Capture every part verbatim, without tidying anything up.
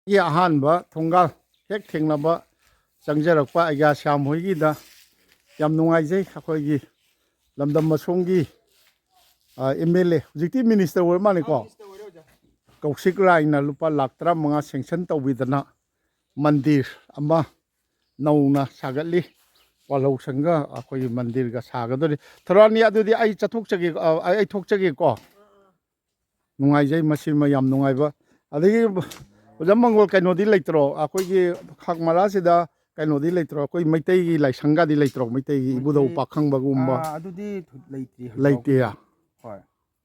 ꯒꯤ ꯑꯍꯥꯟꯕ ꯊꯣꯡꯒꯥꯜ ꯍꯦꯛ ꯊꯦꯡꯅꯕ ꯆꯪꯖꯔꯛꯄ ꯑꯩꯒ꯭ꯌꯥ ꯁ꯭ꯌꯥꯝ ꯍꯣꯏꯒꯤꯗ ꯌꯥꯝ ꯅꯨꯡꯉꯥꯏꯖꯩ꯫ ꯑꯩꯈꯣꯏꯒꯤ ꯂꯝꯗꯝ ꯑꯁꯣꯝꯒꯤ ꯑꯦꯝ ꯑꯦꯜ ꯑꯦ, ꯍꯧꯖꯤꯛꯇꯤ ꯃꯤꯅꯤꯁꯇꯔ ꯑꯣꯏꯔ ꯃꯥꯜꯂꯦꯀꯣ꯫ ꯀꯧꯁꯤꯛ ꯂꯥꯏꯅ ꯂꯨꯄꯥ ꯂꯥꯈ ꯇꯔꯥꯃꯉꯥ ꯁꯦꯡꯁꯟ ꯇꯧꯕꯤꯗꯅ ꯃꯟꯗꯤꯔ ꯑꯃ ꯅꯧꯅ ꯁꯥꯒꯠꯂꯤ꯫ ꯋꯥꯜꯍꯧ ꯁꯪꯒ ꯑꯩꯈꯣꯏꯒꯤ ꯃꯟꯗꯤꯔꯒ ꯁꯥꯒꯗꯧꯔꯤ꯫ ꯊꯧꯔꯥꯅꯤ, ꯑꯗꯨꯗꯤ ꯑꯩ ꯆꯠꯊꯣꯛꯆꯒꯦ, ꯑ, ꯑꯩ ꯊꯣꯛꯆꯒꯦꯀꯣ꯫ ꯅꯨꯡꯉꯥꯏꯖꯩ, ꯃꯁꯤꯃ ꯌꯥꯝ ꯅꯨꯡꯉꯥꯏꯕ꯫ ꯑꯗꯒꯤ ꯑꯣꯖꯥ ꯃꯪꯒꯣꯜ, ꯀꯩꯅꯣꯗꯤ ꯂꯩꯇ꯭ꯔꯣ? ꯑꯩꯈꯣꯏꯒꯤ ꯈꯥꯛ ꯃꯔꯥꯁꯤꯗ ꯀꯩꯅꯣꯗꯤ ꯂꯩꯇ꯭ꯔꯣ? ꯑꯩꯈꯣꯏ ꯃꯩꯇꯩꯒꯤ ꯂꯥꯏꯁꯪꯒꯗꯤ ꯂꯩꯇ꯭ꯔꯣ? ꯃꯩꯇꯩꯒꯤ ꯏꯕꯨꯙꯧ ꯃꯩꯇꯩ-, ꯄꯥꯈꯪꯕꯒꯨꯝꯕ? ꯑꯥ, ꯑꯗꯨꯗꯤ ꯊꯨ-, ꯂꯩꯇ꯭ꯔꯤ ꯍꯧꯖꯤꯛ ꯂꯩꯇꯦꯌꯥ? ꯐꯥꯎꯒꯤꯗꯤ꯫ ꯍꯣꯏ꯫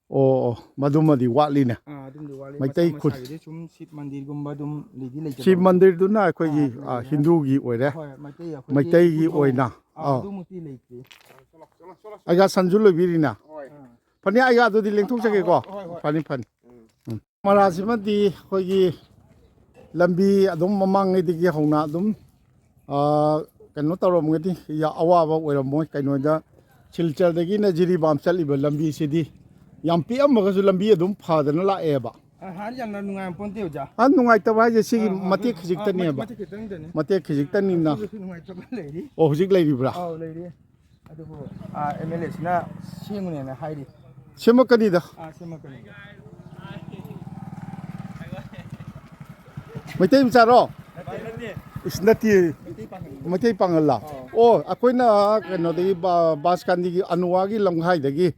ꯑꯣ, ꯑꯣ, ꯃꯗꯨꯃꯗꯤ ꯋꯥꯠꯂꯤꯅꯦ꯫ ꯑꯥ, ꯑꯗꯨꯝꯗꯤ ꯋꯥꯠꯂꯤ꯫ ꯃꯩꯇꯩ ꯃꯁꯥ ꯈꯨꯠ-, ꯃꯁꯥꯒꯤꯗꯤ ꯁꯨꯝ ꯁꯤꯕ ꯃꯟꯗꯤꯔꯒꯨꯝꯕ ꯑꯗꯨꯝ ꯂꯩꯗꯤ ꯂꯩꯖꯕ ꯁꯤꯕ ꯑꯗꯨꯝ꯫ ꯃꯟꯗꯤꯔꯗꯨꯅ ꯑꯩꯈꯣꯏꯒꯤ, ꯑꯥ, ꯑꯥ, ꯂꯩꯌꯦ꯫ ꯍꯤꯟꯗꯨꯒꯤ ꯑꯣꯏꯔꯦ꯫ ꯍꯣꯏ, ꯃꯩꯇꯩ ꯑꯩꯈꯣꯏꯒꯤ ꯃꯩꯇꯩꯒꯤ ꯏꯕꯨꯙꯧ-, ꯑꯣꯏꯅ꯫ ꯑꯥ, ꯑꯥ꯫ ꯑꯗꯨꯃꯛꯇꯤ ꯂꯩꯇ꯭ꯔꯤ꯫ ꯑꯩꯒ ꯁꯟꯁꯨ ꯂꯣꯏꯕꯤꯔꯤꯅ꯫ ꯍꯣꯏ꯫ ꯑꯥ꯫ ꯐꯅꯤ, ꯑꯩꯒ ꯑꯗꯨꯗꯤ ꯂꯦꯡꯊꯣꯛꯆꯒꯦꯀꯣ꯫ ꯑꯥ, ꯍꯣꯏ, ꯍꯣꯏ, ꯍꯣꯏ꯫ ꯐꯅꯤ, ꯐꯅꯤ꯫ ꯎꯝ꯫ ꯎꯝ꯫ ꯃꯔꯥꯁꯤꯃꯗꯤ ꯑꯩꯈꯣꯏꯒꯤ ꯂꯝꯕꯤ ꯑꯗꯨꯝ ꯃꯃꯥꯡꯉꯩꯗꯒꯤ ꯍꯧꯅ ꯑꯗꯨꯝ, ꯑꯥ, ꯀꯩꯅꯣ ꯇꯧꯔꯝꯒꯅꯤ, ꯌꯥ-, ꯑꯋꯥꯕ ꯑꯣꯏꯔꯝꯃꯣꯏ꯫ ꯀꯩꯅꯣꯗ ꯁꯤꯜꯆꯔꯗꯒꯤꯅ ꯖꯤꯔꯤꯕꯥꯝ ꯆꯠꯂꯤꯕ ꯂꯝꯕꯤꯁꯤꯗꯤ ꯌꯥꯝ ꯄꯤꯛꯑꯝꯃꯒꯁꯨ ꯂꯝꯕꯤ ꯑꯗꯨꯝ ꯐꯗꯅ ꯂꯥꯛꯑꯦꯕ꯫ ꯑ, ꯍꯥꯟꯅꯗꯤ ꯌꯥꯝꯅ ꯅꯨꯡꯉꯥꯏꯔꯝꯄꯣꯟꯇꯦ, ꯑꯣꯖꯥ꯫ ꯑ, ꯅꯨꯡꯉꯥꯏꯇꯕ ꯍꯥꯏꯁꯦ ꯁꯤꯒꯤ ꯑ, ꯑ, ꯃꯇꯦꯛ ꯑ, ꯈꯖꯤꯛꯇꯅꯦꯕ꯫ ꯃꯇꯦꯛ ꯈꯤꯇꯪꯗꯅꯤ꯫ ꯃꯇꯦꯛ ꯈꯖꯤꯛꯇꯅꯤꯅ꯫ ꯑꯁꯤꯗꯁꯨ ꯅꯨꯡꯉꯥꯏꯇꯕ ꯂꯩꯔꯤ꯫ ꯑꯣ, ꯍꯧꯖꯤꯛ ꯂꯩꯔꯤꯕ꯭ꯔꯥ? ꯑꯧ, ꯂꯩꯔꯤ꯫ ꯑꯗꯨꯕꯨ, ꯑ, ꯑꯦꯝ ꯑꯦꯜ ꯑꯦꯁꯤꯅ ꯁꯦꯝꯒꯅꯦꯅ ꯍꯥꯏꯔꯤ꯫ ꯁꯦꯝꯃꯛꯀꯅꯤꯗ꯫ ꯑ, ꯁꯦꯝꯃꯛꯀꯅꯤ꯫ ꯃꯩꯇꯩ ꯃꯆꯥꯔꯣ? ꯅꯠꯇꯦ, ꯅꯠꯇꯦ꯫ ꯏꯁ, ꯅꯠꯇꯦ꯫ ꯃꯩꯇꯩ ꯄꯥꯡꯒꯜ꯫ ꯃꯩꯇꯩ ꯄꯥꯡꯒꯜꯂ? ꯑꯥ꯫ ꯑꯣ, ꯑꯩꯈꯣꯏꯅ ꯀꯩꯅꯣꯗꯒꯤ ꯕꯥ-, ꯕꯥꯁꯀꯥꯟꯗꯤꯒꯤ ꯑꯅꯨꯋꯥꯒꯤ ꯂꯝꯈꯥꯏꯗꯒꯤ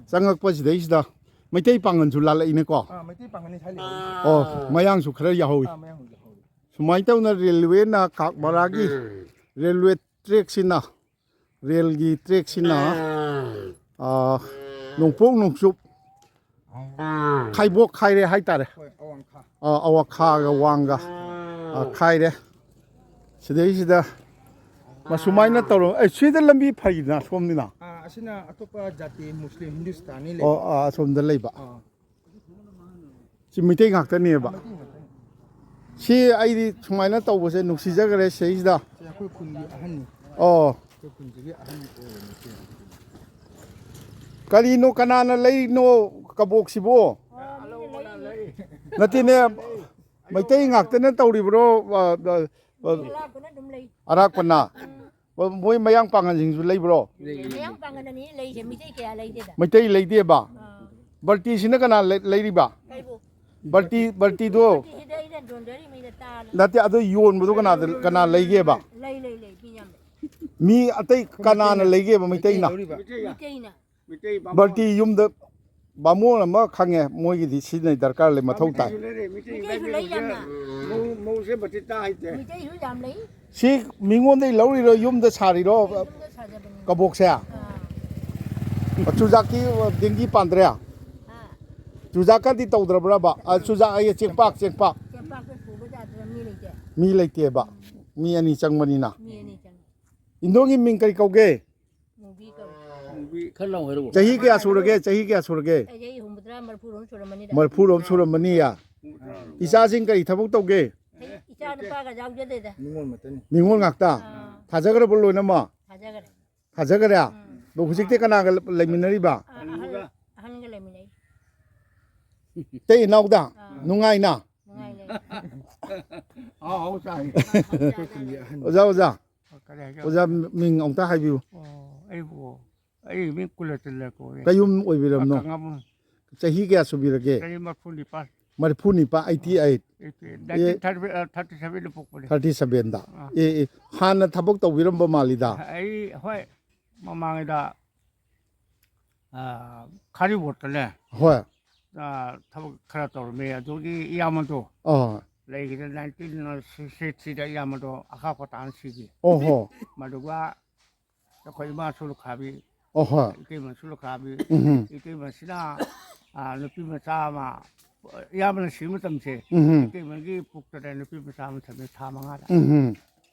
ꯆꯪꯉꯛꯄꯁꯤꯗꯩꯁꯤꯗ ꯃꯩꯇꯩ ꯄꯥꯡꯒꯜꯁꯨ ꯂꯥꯜꯂꯛꯏꯅꯦꯀꯣ꯫ ꯑꯥ, ꯃꯩꯇꯩ ꯄꯥꯡꯒꯜꯅꯤ ꯁꯥꯏ ꯂꯩꯍꯧꯔꯤꯁꯦ꯫ ꯑꯣ, ꯃꯌꯥꯡꯁꯨ ꯈꯔ ꯌꯥꯎꯍꯧꯋꯤ꯫ ꯑꯥ, ꯃꯌꯥꯡꯁꯨ ꯌꯥꯎꯍꯧꯔꯤ꯫ ꯁꯨꯃꯥꯏꯅ ꯇꯧꯅ ꯔꯦꯜꯋꯦꯅ ꯀꯥꯛ ꯕꯔꯥꯒꯤ ꯔꯦꯜꯋꯦ ꯇ꯭ꯔꯦꯛꯁꯤꯅ, ꯔꯦꯜꯒꯤ ꯇ꯭ꯔꯦꯛꯁꯤꯅ, ꯑꯥ, ꯅꯣꯡꯄꯣꯛ ꯅꯣꯡꯆꯨꯞ ꯈꯥꯏꯕꯣꯛ ꯈꯥꯏꯔꯦ ꯍꯥꯏꯇꯥꯔꯦ꯫ ꯍꯣꯏ, ꯑꯋꯥꯡꯈꯥ꯫ ꯑꯥ, ꯑꯋꯥꯡꯈꯥꯒ ꯋꯥꯡꯒ, ꯑꯥ, ꯈꯥꯏꯔꯦ꯫ ꯁꯤꯗꯩꯁꯤꯗ ꯃꯁꯨꯃꯥꯏꯅ ꯇꯧꯔ-, ꯑꯦ, ꯁꯤꯗ ꯂꯝꯕꯤ ꯐꯩꯗꯅ ꯁꯣꯝꯅꯤꯅ꯫ ꯑꯥ, ꯑꯁꯤꯅ ꯑꯇꯣꯞꯄ ꯖꯥꯇꯤ, ꯃꯨꯁꯂꯤꯝ, ꯍꯤꯟꯗꯨꯁꯇꯥꯅꯤ ꯂꯩꯕ꯫ ꯑꯣ, ꯑꯥ, ꯑꯁꯣꯝꯗ ꯂꯩꯕ꯫ ꯑꯥ꯫ ꯃꯩꯇꯩ ꯉꯥꯛꯇꯅꯦꯕ꯫ ꯁꯤ ꯑꯩꯗꯤ ꯁꯨꯃꯥꯏꯅ ꯇꯧꯕꯁꯦ ꯅꯨꯡꯁꯤꯖꯈ꯭ꯔꯦ ꯁꯤꯗꯩꯁꯤꯗ꯫ ꯁꯤ ꯑꯩꯈꯣꯏ ꯈꯨꯟꯒꯤ ꯑꯍꯟꯅꯤ꯫ ꯑꯣ꯫ ꯑꯩꯈꯣꯏ ꯈꯨꯟꯁꯤꯒꯤ ꯑꯍꯟ ꯑꯣꯏꯔꯕꯅꯤ ꯁꯤ꯫ ꯀꯔꯤꯅꯣ, ꯀꯅꯥꯅ ꯂꯩꯔꯤꯅꯣ ꯀꯕꯣꯛꯁꯤꯕꯨ? ꯅꯠꯇꯦꯅꯦ, ꯃꯩꯇꯩ ꯉꯥꯛꯇꯅ ꯇꯧꯔꯤꯕ꯭ꯔꯣ? ꯑ, ꯑ, ꯑ, ꯑꯔꯥꯛꯄꯅ ꯑꯗꯨꯝ ꯂꯩ꯫ ꯑꯔꯥꯛꯄꯅ? ꯎꯝ꯫ ꯃꯣꯏ ꯃꯌꯥꯡ ꯄꯥꯡꯒꯜꯁꯤꯡꯁꯨ ꯂꯩꯕ꯭ꯔꯣ? ꯂꯩ, ꯂꯩ, ꯃꯌꯥꯡ ꯂꯩ꯫ ꯄꯥꯡꯒꯜ ꯑꯅꯤ ꯂꯩꯁꯦ, ꯃꯤꯇꯩ ꯀꯌꯥ ꯂꯩꯗꯦꯗ꯫ ꯃꯩꯇꯩ ꯂꯩꯗꯦꯕ? ꯑꯥ꯫ ꯕꯜꯇꯤꯁꯤꯅ ꯀꯅꯥ ꯂꯩ-, ꯂꯩꯔꯤꯕ? ꯀꯩꯕꯨ? ꯕꯜꯇꯤ, ꯕꯜꯇꯤꯗꯣ? ꯕꯜꯇꯤꯁꯤꯗꯤ ꯑꯩꯅ ꯌꯣꯟꯖꯔꯤꯃꯤꯗ ꯇꯥꯅ꯫ ꯅꯠꯇꯦ, ꯑꯗꯨ ꯌꯣꯟꯕꯗꯣ ꯀꯅꯥꯗ, ꯀꯅꯥ ꯂꯩꯒꯦꯕ? ꯂꯩ, ꯂꯩ, ꯂꯩ, ꯃꯤ ꯌꯥꯝ ꯂꯩ꯫ ꯃꯤ ꯑꯇꯩ ꯀꯅꯥꯅ ꯂꯩꯒꯦꯕ ꯃꯩꯇꯩꯅ? ꯂꯧꯔꯤꯕ꯫ ꯃꯤꯇꯩꯅ꯫ ꯃꯩꯇꯩ ꯕꯥꯃꯣꯟ꯫ ꯕꯜꯇꯤ ꯌꯨꯝꯗ ꯕꯥꯃꯣꯟ ꯑꯃ ꯈꯪꯉꯦ, ꯃꯣꯏꯒꯤꯗꯤ ꯁꯤꯖꯤꯟꯅꯩ, ꯗꯔꯀꯥꯔ ꯂꯩ, ꯃꯊꯧ ꯇꯥꯏ꯫ ꯃꯩꯇꯩꯁꯨ ꯂꯩꯔꯦ, ꯃꯩꯇꯩ ꯃꯩꯇꯩꯁꯨ ꯂꯩ ꯌꯥꯝꯅ꯫ ꯃꯧ-, ꯃꯧꯁꯦ ꯕꯜꯇꯤ ꯇꯥ ꯍꯩꯇꯦ꯫ ꯃꯩꯇꯩꯁꯨ ꯌꯥꯝ ꯂꯩ꯫ ꯁꯤ ꯃꯤꯉꯣꯟꯗꯒꯤ ꯂꯧꯔꯤꯔꯣ, ꯌꯨꯝꯗ ꯁꯥꯔꯤꯔꯣ? ꯑꯩ ꯌꯨꯝꯗ ꯁꯥꯖꯕꯅꯤ꯫ ꯀꯕꯣꯛꯁꯦ? ꯑꯥ꯫ ꯆꯨꯖꯥꯛꯇꯤ ꯗꯦꯡꯒꯤ ꯄꯥꯟꯗ꯭ꯔꯦ? ꯑꯥ꯫ ꯆꯨꯖꯥꯛꯀꯗꯤ ꯇꯧꯗ꯭ꯔꯕ꯭ꯔꯕ? ꯑ, ꯆꯨꯖꯥꯛ ꯑꯌꯦ, ꯆꯦꯡꯄꯥꯛ, ꯆꯦꯡꯄꯥꯛ꯫ ꯆꯦꯡꯄꯥꯛꯇ ꯄꯨꯕ ꯖꯥꯠꯇꯨꯅ ꯃꯤ ꯂꯩꯇꯦ꯫ ꯃꯤ ꯂꯩꯇꯦꯕ꯫ ꯎꯝ꯫ ꯃꯤ ꯑꯅꯤ ꯆꯪꯕꯅꯤꯅ꯫ ꯃꯤ ꯑꯅꯤ ꯆꯪꯉꯤ꯫ ꯏꯟꯗꯣꯒꯤ ꯃꯤꯡ ꯀꯔꯤ ꯀꯧꯒꯦ? ꯃꯨꯕꯤ ꯀꯧꯏ꯫ ꯈꯔ ꯂꯥꯎ ꯍꯥꯏꯔꯛꯑꯣ꯫ ꯆꯍꯤ ꯀꯌꯥ ꯁꯨꯔꯒꯦ? ꯆꯍꯤ ꯀꯌꯥ ꯁꯨꯔꯒꯦ? ꯑꯩ ꯆꯍꯤ ꯍꯨꯝꯐꯨꯇꯔꯥ, ꯃꯔꯤꯐꯨꯔꯣꯝ ꯁꯨꯔꯝꯃꯅꯤꯗ꯫ ꯃꯔꯤꯐꯨꯔꯣꯝ ꯁꯨꯔꯝꯃꯅꯤ꯫ ꯏꯆꯥꯁꯤꯡ ꯀꯔꯤ ꯊꯕꯛ ꯇꯧꯒꯦ? ꯑꯩ ꯏꯆꯥ ꯅꯨꯄꯥꯒ ꯌꯥꯎꯖꯗꯦꯗ꯫ ꯅꯤꯉꯣꯜ ꯃꯇꯅꯤ꯫ ꯅꯤꯉꯣꯜ ꯉꯥꯛꯇ? ꯑꯥ꯫ ꯊꯥꯖꯈ꯭ꯔꯕ ꯂꯣꯏꯅꯃꯛ? ꯊꯥꯖꯈ꯭ꯔꯦ꯫ ꯊꯥꯖꯈ꯭ꯔꯦ? ꯎꯝ꯫ ꯑꯗꯣ ꯍꯧꯖꯤꯛꯇꯤ ꯀꯅꯥꯒ ꯂꯩꯃꯤꯟꯅꯔꯤꯕ? ꯑꯥ, ꯑꯍꯜ-, ꯑꯍꯟꯒ ꯂꯩꯃꯤꯟꯅꯩ꯫ ꯏꯇꯩ ꯏꯅꯥꯎꯗ? ꯑꯥ꯫ ꯅꯨꯡꯉꯥꯏꯅ? ꯅꯨꯡꯉꯥꯏꯅ ꯂꯩ꯫ ꯑꯍꯥꯎ ꯑꯍꯥꯎ ꯆꯥꯔꯤ꯫ ꯑꯍꯥꯎ ꯑꯍꯥꯎ ꯆꯥꯔꯤ꯫ ꯑꯣꯖꯥ, ꯑꯣꯖꯥ꯫ ꯀꯔꯤ ꯍꯥꯏꯒꯦ? ꯑꯣꯖꯥ ꯃꯤꯡ ꯑꯃꯨꯛꯇ ꯍꯥꯏꯕꯤꯌꯨ꯫ ꯑꯣ, ꯑꯩꯕꯨ, ꯑꯩ ꯃꯤꯡ ꯀꯨꯂꯆꯟꯗ꯭ꯔ ꯀꯧꯋꯦ꯫ ꯀꯌꯨꯝ ꯑꯣꯏꯕꯤꯔꯕꯅꯣ? ꯀꯪꯂꯥꯕꯨꯡ꯫ ꯆꯍꯤ ꯀꯌꯥ ꯁꯨꯕꯤꯔꯒꯦ? ꯆꯍꯤ ꯃꯔꯤꯐꯨ ꯅꯤꯄꯥꯟ꯫ ꯃꯔꯤꯐꯨ ꯅꯤꯄꯥꯟ, eighty eight꯫ Eighty eight꯫ ꯑꯦ, nineteen thirty, ꯑ, thirty seven ꯗ ꯄꯣꯛꯄꯅꯦ꯫ Thirty seven ꯗ꯫ ꯑꯥ꯫ ꯑꯦ, ꯑꯦ, ꯍꯥꯟꯅ ꯊꯕꯛ ꯇꯧꯕꯤꯔꯝꯕ ꯃꯥꯜꯂꯤꯗ꯫ ꯑꯩ, ꯍꯣꯏ, ꯃꯃꯥꯡꯉꯩꯗ, ꯑ, ꯈꯥꯔꯤꯕꯣꯠꯇꯅꯦ꯫ ꯍꯣꯏ꯫ ꯑ, ꯊꯕꯛ ꯈꯔ ꯇꯧꯔꯝꯃꯦ꯫ ꯑꯗꯨꯒꯤ ꯏꯌꯥꯝꯕꯗꯣ ꯑꯥ꯫ ꯂꯩꯈꯤꯗ nineteen sixty three ꯗ ꯏꯌꯥꯝꯕꯗꯣ ꯑꯈꯥꯛꯄ ꯇꯥꯅ ꯁꯤꯈꯤ꯫ ꯑꯣꯍꯣ꯫ ꯃꯗꯨꯒ ꯑꯩꯈꯣꯏ ꯏꯃꯥꯁꯨ ꯂꯨꯈꯥꯕꯤ, ꯑꯣ, ꯍꯣꯏ꯫ ꯏꯇꯩꯃꯁꯨ ꯂꯨꯈꯥꯕꯤ, ꯎꯝꯍꯨꯝ꯫ ꯏꯇꯩꯃꯁꯤꯅ, ꯑ, ꯅꯨꯄꯤ ꯃꯆꯥ ꯑꯃ, ꯏꯌꯥꯝꯕꯅ ꯁꯤꯕ ꯃꯇꯝꯁꯦ, ꯎꯝꯍꯨꯝ꯫ ꯏꯇꯩꯃꯒꯤ ꯄꯨꯛꯇꯅꯦ ꯅꯨꯄꯤ ꯃꯆꯥ ꯑꯃ ꯊꯝꯃꯦ, ꯊꯥ ꯃꯉꯥꯗ꯫ ꯎꯝꯍꯨꯝ꯫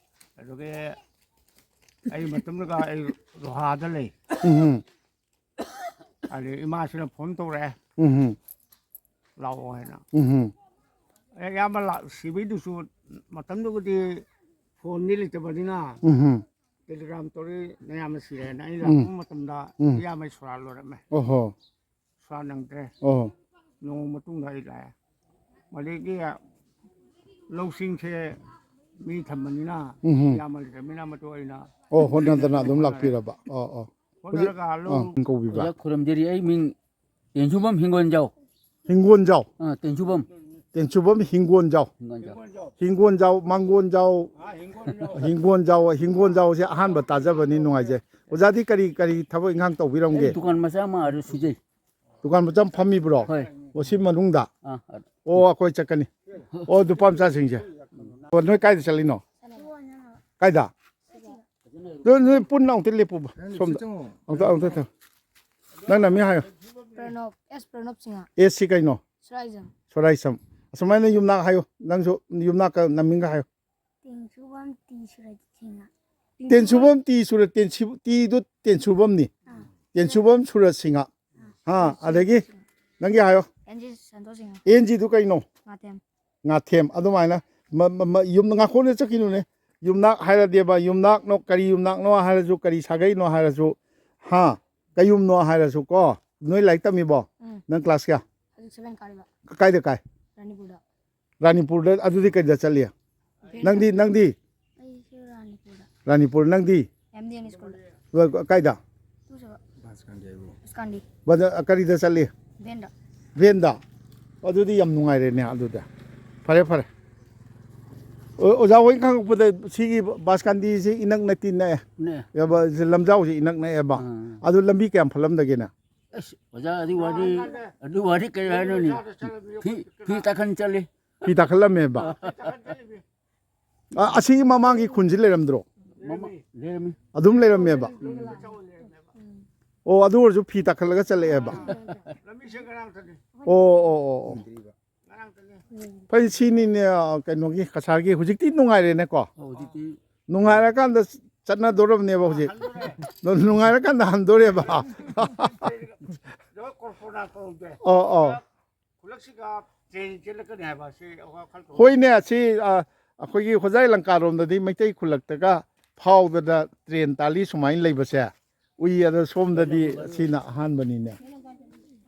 ꯑꯗꯨꯒꯤ ꯑꯩ ꯃꯇꯝꯗꯨꯗ ꯑꯩ ꯔꯣꯍꯥꯗ ꯂꯩ꯫ ꯎꯝꯍꯨꯝ꯫ ꯑꯗꯩ ꯏꯃꯥꯁꯤꯅ phone ꯇꯧꯔꯛꯑꯦ꯫ ꯎꯝꯍꯨꯝ꯫ ꯂꯥꯛꯑꯣ ꯍꯥꯏꯅ꯫ ꯎꯝ꯫ ꯑꯦ, ꯏꯌꯥꯝꯕ ꯂꯥꯛ-, ꯁꯤꯕꯩꯗꯨꯁꯨ ꯃꯇꯝꯗꯨꯒꯗꯤ ꯐꯣꯟꯗꯤ ꯂꯩꯇꯕꯅꯤꯅ, ꯎꯝ꯫ ꯇꯦꯂꯤꯒ꯭ꯔꯥꯝ ꯇꯧꯔꯤ, ꯅꯌꯥꯝꯕ ꯁꯤꯔꯦꯅ꯫ ꯑꯩ ꯎꯝ꯫ ꯂꯥꯛꯄ ꯃꯇꯝꯗ ꯎꯝ꯫ ꯏꯌꯥꯝꯕ ꯁꯣꯔꯥ ꯂꯣꯏꯔꯝꯃꯦ꯫ ꯑꯣꯍꯣ꯫ ꯁꯣꯔꯥ ꯅꯪꯗ꯭ꯔꯦ꯫ ꯑꯣ꯫ ꯅꯣꯡꯃ ꯃꯇꯨꯡꯗ ꯑꯩ ꯂꯥꯛꯑꯦ꯫ ꯃꯗꯒꯤ ꯂꯧꯁꯤꯡꯁꯦ ꯃꯤ ꯊꯝꯕꯅꯤꯅ, ꯎꯝ꯫ ꯏꯌꯥꯝꯕ ꯂꯩꯇ꯭ꯔꯕꯅꯤꯅ, ꯃꯗꯨ ꯑꯩꯅ ꯑꯣ, ꯍꯣꯠꯅꯗꯅ ꯑꯗꯨꯝ ꯍꯣꯠꯅꯔꯦ꯫ ꯂꯥꯛꯄꯤꯔꯕ꯫ ꯑꯣ, ꯑꯣ꯫ ꯍꯣꯠꯅꯔꯒ ꯍꯧꯖꯤꯛ, ꯂꯧ ꯑꯥ, ꯀꯧꯕꯤꯕ꯫ ꯑꯣꯖꯥ ꯈꯨꯔꯨꯝꯖꯔꯤ꯫ ꯑꯩ ꯃꯤꯡ ꯇꯦꯟꯁꯨꯕꯝ ꯍꯤꯡꯒꯣꯟꯖꯥꯎ꯫ ꯍꯤꯡꯒꯣꯟꯖꯥꯎ꯫ ꯑꯥ, ꯇꯦꯟꯁꯨꯕꯝ꯫ ꯇꯦꯟꯁꯨꯕꯝ ꯍꯤꯡꯒꯣꯟꯖꯥꯎ꯫ ꯍꯤꯡꯒꯣꯟꯖꯥꯎ꯫ ꯍꯤꯡꯒꯣꯟꯖꯥꯎ, ꯃꯥꯡꯒꯣꯟꯖꯥꯎ꯫ ꯍꯤꯡꯒꯣꯟꯖꯥꯎ, ꯍꯤꯡꯒꯣꯟꯖꯥꯎꯁꯦ ꯑꯍꯥꯟꯕ ꯇꯥꯖꯕꯅꯤ, ꯅꯨꯡꯉꯥꯏꯖꯩ꯫ ꯑꯣꯖꯥꯗꯤ ꯀꯔꯤ, ꯀꯔꯤ ꯊꯕꯛ ꯏꯪꯈꯥꯡ ꯇꯧꯕꯤꯔꯝꯒꯦ? ꯑꯩ ꯗꯨꯀꯥꯟ ꯃꯆꯥ ꯑꯃ ꯑꯗꯨ ꯁꯨꯖꯩ꯫ ꯗꯨꯀꯥꯟ ꯃꯆꯥ ꯑꯃ ꯐꯝꯃꯤꯕ꯭ꯔꯣ? ꯍꯣꯏ꯫ ꯑꯣ, ꯁꯤ ꯃꯅꯨꯡꯗ? ꯑꯥ, ꯑꯥ꯫ ꯑꯣ, ꯑꯩꯈꯣꯏ ꯆꯠꯀꯅꯤ꯫ ꯑꯣ, ꯅꯨꯄꯥ ꯃꯆꯥꯁꯤꯡꯁꯦ꯫ ꯑꯣ, ꯅꯣꯏ ꯀꯥꯏꯗ ꯆꯠꯂꯤꯅꯣ? ꯀꯥꯏꯗ? ꯅꯣꯏ, ꯅꯣꯏ ꯄꯨꯟꯅ ꯑꯃꯨꯛꯇ ꯂꯦꯞꯄꯨꯕ꯫ ꯁꯣꯝꯗ꯫ ꯑꯃꯨꯛꯇ, ꯑꯃꯨꯛꯇ ꯊꯝ-, ꯅꯪ ꯅꯃꯤꯡ ꯍꯥꯏꯌꯣ꯫ ꯄ꯭ꯔꯅꯣꯞ, ꯑꯦꯁ ꯄ꯭ꯔꯅꯣꯞ ꯁꯤꯡꯍ꯫ ꯑꯦꯁ ꯁꯤ ꯀꯩꯅꯣ? ꯁꯣꯔꯥꯏꯖꯝ꯫ ꯁꯣꯔꯥꯏꯁꯝ꯫ ꯑꯁꯨꯃꯥꯏꯅ ꯌꯨꯝꯅꯥꯛ ꯍꯥꯏꯌꯨ꯫ ꯅꯪꯁꯨ ꯌꯨꯝꯅꯥꯛꯀ ꯅꯃꯤꯡꯒ ꯍꯥꯏꯌꯨ꯫ ꯇꯦꯟꯁꯨꯕꯝ ꯇꯤ ꯁꯨꯔꯖꯤꯠ ꯁꯤꯡꯍ꯫ ꯇꯦꯟꯁꯨꯕꯝ ꯇꯤ ꯁꯨꯔ-, ꯇꯦꯟꯁꯨ-, ꯇꯤꯗꯨ ꯇꯦꯟꯁꯨꯕꯝꯅꯤ꯫ ꯑꯥ꯫ ꯇꯦꯟꯁꯨꯕꯝ ꯁꯨꯔꯖ ꯁꯤꯡꯍ꯫ ꯑꯥ꯫ ꯍꯥ, ꯑꯗꯒꯤ ꯅꯪꯒꯤ ꯍꯥꯏꯌꯣ꯫ N G Santosh Singh. N ꯖꯤꯗꯨ ꯀꯩꯅꯣ? ꯉꯥꯊꯦꯝ꯫ ꯉꯥꯊꯦꯝ꯫ ꯑꯗꯨꯃꯥꯏꯅ ꯃ-, ꯃ-, ꯃ-, ꯌꯨꯝ ꯉꯥꯈꯣꯡꯗ ꯆꯠꯈꯤꯅꯨꯅꯦ꯫ ꯌꯨꯝꯅꯥꯛ ꯍꯥꯏꯔꯗꯤꯕ, ꯌꯨꯝꯅꯥꯛꯅꯣ, ꯀꯔꯤ ꯌꯨꯝꯅꯥꯛꯅꯣ ꯍꯥꯏꯔꯁꯨ, ꯀꯔꯤ ꯁꯥꯒꯩꯅꯣ ꯍꯥꯏꯔꯁꯨ, ꯍꯥ, ꯀꯌꯨꯝꯅꯣ ꯍꯥꯏꯔꯁꯨ ꯀꯣ꯫ ꯅꯣꯏ ꯂꯥꯏꯔꯤꯛ ꯇꯝꯃꯤꯕꯣ? ꯎꯝ꯫ ꯅꯪ ꯀ꯭ꯂꯥꯁ ꯀꯌꯥ? ꯍꯧꯖꯤꯛ ꯁꯚꯦꯟ ꯀꯥꯔꯤꯕ꯫ ꯀꯥꯏꯗ ꯀꯥꯏ? ꯔꯥꯅꯤꯄꯨꯔꯗ꯫ ꯔꯥꯅꯤꯄꯨꯔꯗ꯫ ꯑꯗꯨꯗꯤ ꯀꯩꯗ ꯆꯠꯂꯤ? ꯚꯦꯟꯗ꯫ ꯅꯪꯗꯤ, ꯅꯪꯗꯤ? ꯑꯩꯁꯨ ꯔꯥꯅꯤꯄꯨꯔꯗ꯫ ꯔꯥꯅꯤꯄꯨꯔ, ꯅꯪꯗꯤ? ꯑꯦꯝ ꯗꯤ ꯑꯦꯟ ꯁ꯭ꯀꯨꯜꯗ꯫ ꯀꯥꯏꯗ? ꯇꯨ ꯁꯕ-, ꯕꯥꯁꯀꯥꯟꯗꯤ ꯍꯥꯏꯕ꯭ꯔꯣ? ꯕꯥꯁꯀꯥꯟꯗꯤ꯫ ꯕꯗ-, ꯀꯔꯤꯗ ꯆꯠꯂꯤ? ꯚꯦꯟꯗ꯫ ꯚꯦꯟꯗ? ꯑꯗꯨꯗꯤ ꯌꯥꯝ ꯅꯨꯡꯉꯥꯏꯔꯦꯅꯦ ꯑꯗꯨꯗꯤ꯫ ꯐꯔꯦ, ꯐꯔꯦ꯫ ꯑꯣ-, ꯑꯣꯖꯥ ꯍꯣꯏ ꯈꯪꯉꯛꯄꯗ ꯁꯤꯒꯤ ꯕꯥꯁꯀꯥꯟꯗꯤꯁꯤ ꯏꯅꯛ ꯅꯛꯇꯤ ꯅꯛꯑꯦ꯫ ꯅꯛꯑꯦ꯫ ꯌꯥꯕ-, ꯂꯝꯖꯥꯎꯁꯤ ꯏꯅꯛ ꯅꯛꯑꯦꯕ꯫ ꯑꯥ꯫ ꯑꯗꯨ ꯂꯝꯕꯤ ꯀꯌꯥꯝ ꯐꯠꯂꯝꯗꯒꯦꯅꯦ? ꯑꯁ, ꯑꯣꯖꯥ, ꯑꯗꯨ ꯋꯥꯔꯤ, ꯑꯗꯨ ꯋꯥꯔꯤ ꯀꯔꯤ ꯍꯥꯏꯅꯣꯅꯦ? ꯐꯤ, ꯐꯤ ꯇꯥꯈꯟ ꯆꯠꯂꯤ꯫ ꯐꯤ ꯇꯥꯈꯠꯂꯝꯃꯦꯕ꯫ ꯑ, ꯑꯁꯤꯒꯤ ꯃꯃꯥꯡꯒꯤ ꯈꯨꯟꯁꯤ ꯂꯩꯔꯝꯗ꯭ꯔꯣ? ꯃꯃꯥ-, ꯂꯩꯔꯝꯃꯤ꯫ ꯑꯗꯨꯝ ꯂꯩꯔꯝꯃꯦꯕ꯫ ꯑꯣ, ꯑꯗꯨ ꯑꯣꯏꯔꯁꯨ ꯐꯤ ꯇꯥꯈꯠꯂꯒ ꯆꯠꯂꯛꯑꯦꯕ꯫ ꯑꯣ, ꯑꯣ, ꯑꯣ, ꯑꯣ꯫ ꯐꯩ, ꯁꯤꯅꯤꯅꯦ, ꯑ, ꯀꯩꯅꯣꯒꯤ ꯀꯁꯥꯔꯒꯤ ꯍꯧꯖꯤꯛꯇꯤ ꯅꯨꯡꯉꯥꯏꯔꯦꯅꯦꯀꯣ? ꯑꯣ, ꯍꯧꯖꯤꯛꯇꯤ ꯅꯨꯡꯉꯥꯏꯔꯀꯥꯟꯗ ꯆꯠꯅꯗꯣꯔꯕꯅꯦꯕ ꯍꯧꯖꯤꯛ꯫ ꯅꯨꯡꯉꯥꯏꯔꯀꯥꯟꯗ ꯍꯟꯗꯣꯔꯦꯕ꯫ ꯑꯣ, ꯑꯣ꯫ ꯈꯨꯜꯂꯛꯁꯤꯒ ꯇ꯭ꯔꯦꯟ ꯆꯦꯜꯂꯛꯀꯅꯤ ꯍꯥꯏꯕ ꯁꯤ ꯋꯥꯈꯜ ꯊꯣꯛ- ꯍꯣꯏꯅꯦ, ꯑꯁꯤ ꯑ, ꯑꯩꯈꯣꯏꯒꯤ ꯍꯣꯖꯥꯏ ꯂꯪꯀꯥꯔꯣꯝꯗꯗꯤ ꯃꯩꯇꯩ ꯈꯨꯜꯂꯛꯇꯒ ꯐꯥꯎꯗꯅ ꯇ꯭ꯔꯦꯟ ꯇꯥꯜꯂꯤ ꯁꯨꯃꯥꯏꯅ ꯂꯩꯕꯁꯦ ꯎꯏ꯫ ꯑꯗꯣ ꯁꯣꯝꯗꯗꯤ ꯁꯤꯅ ꯑꯍꯥꯟꯕꯅꯤꯅꯦ꯫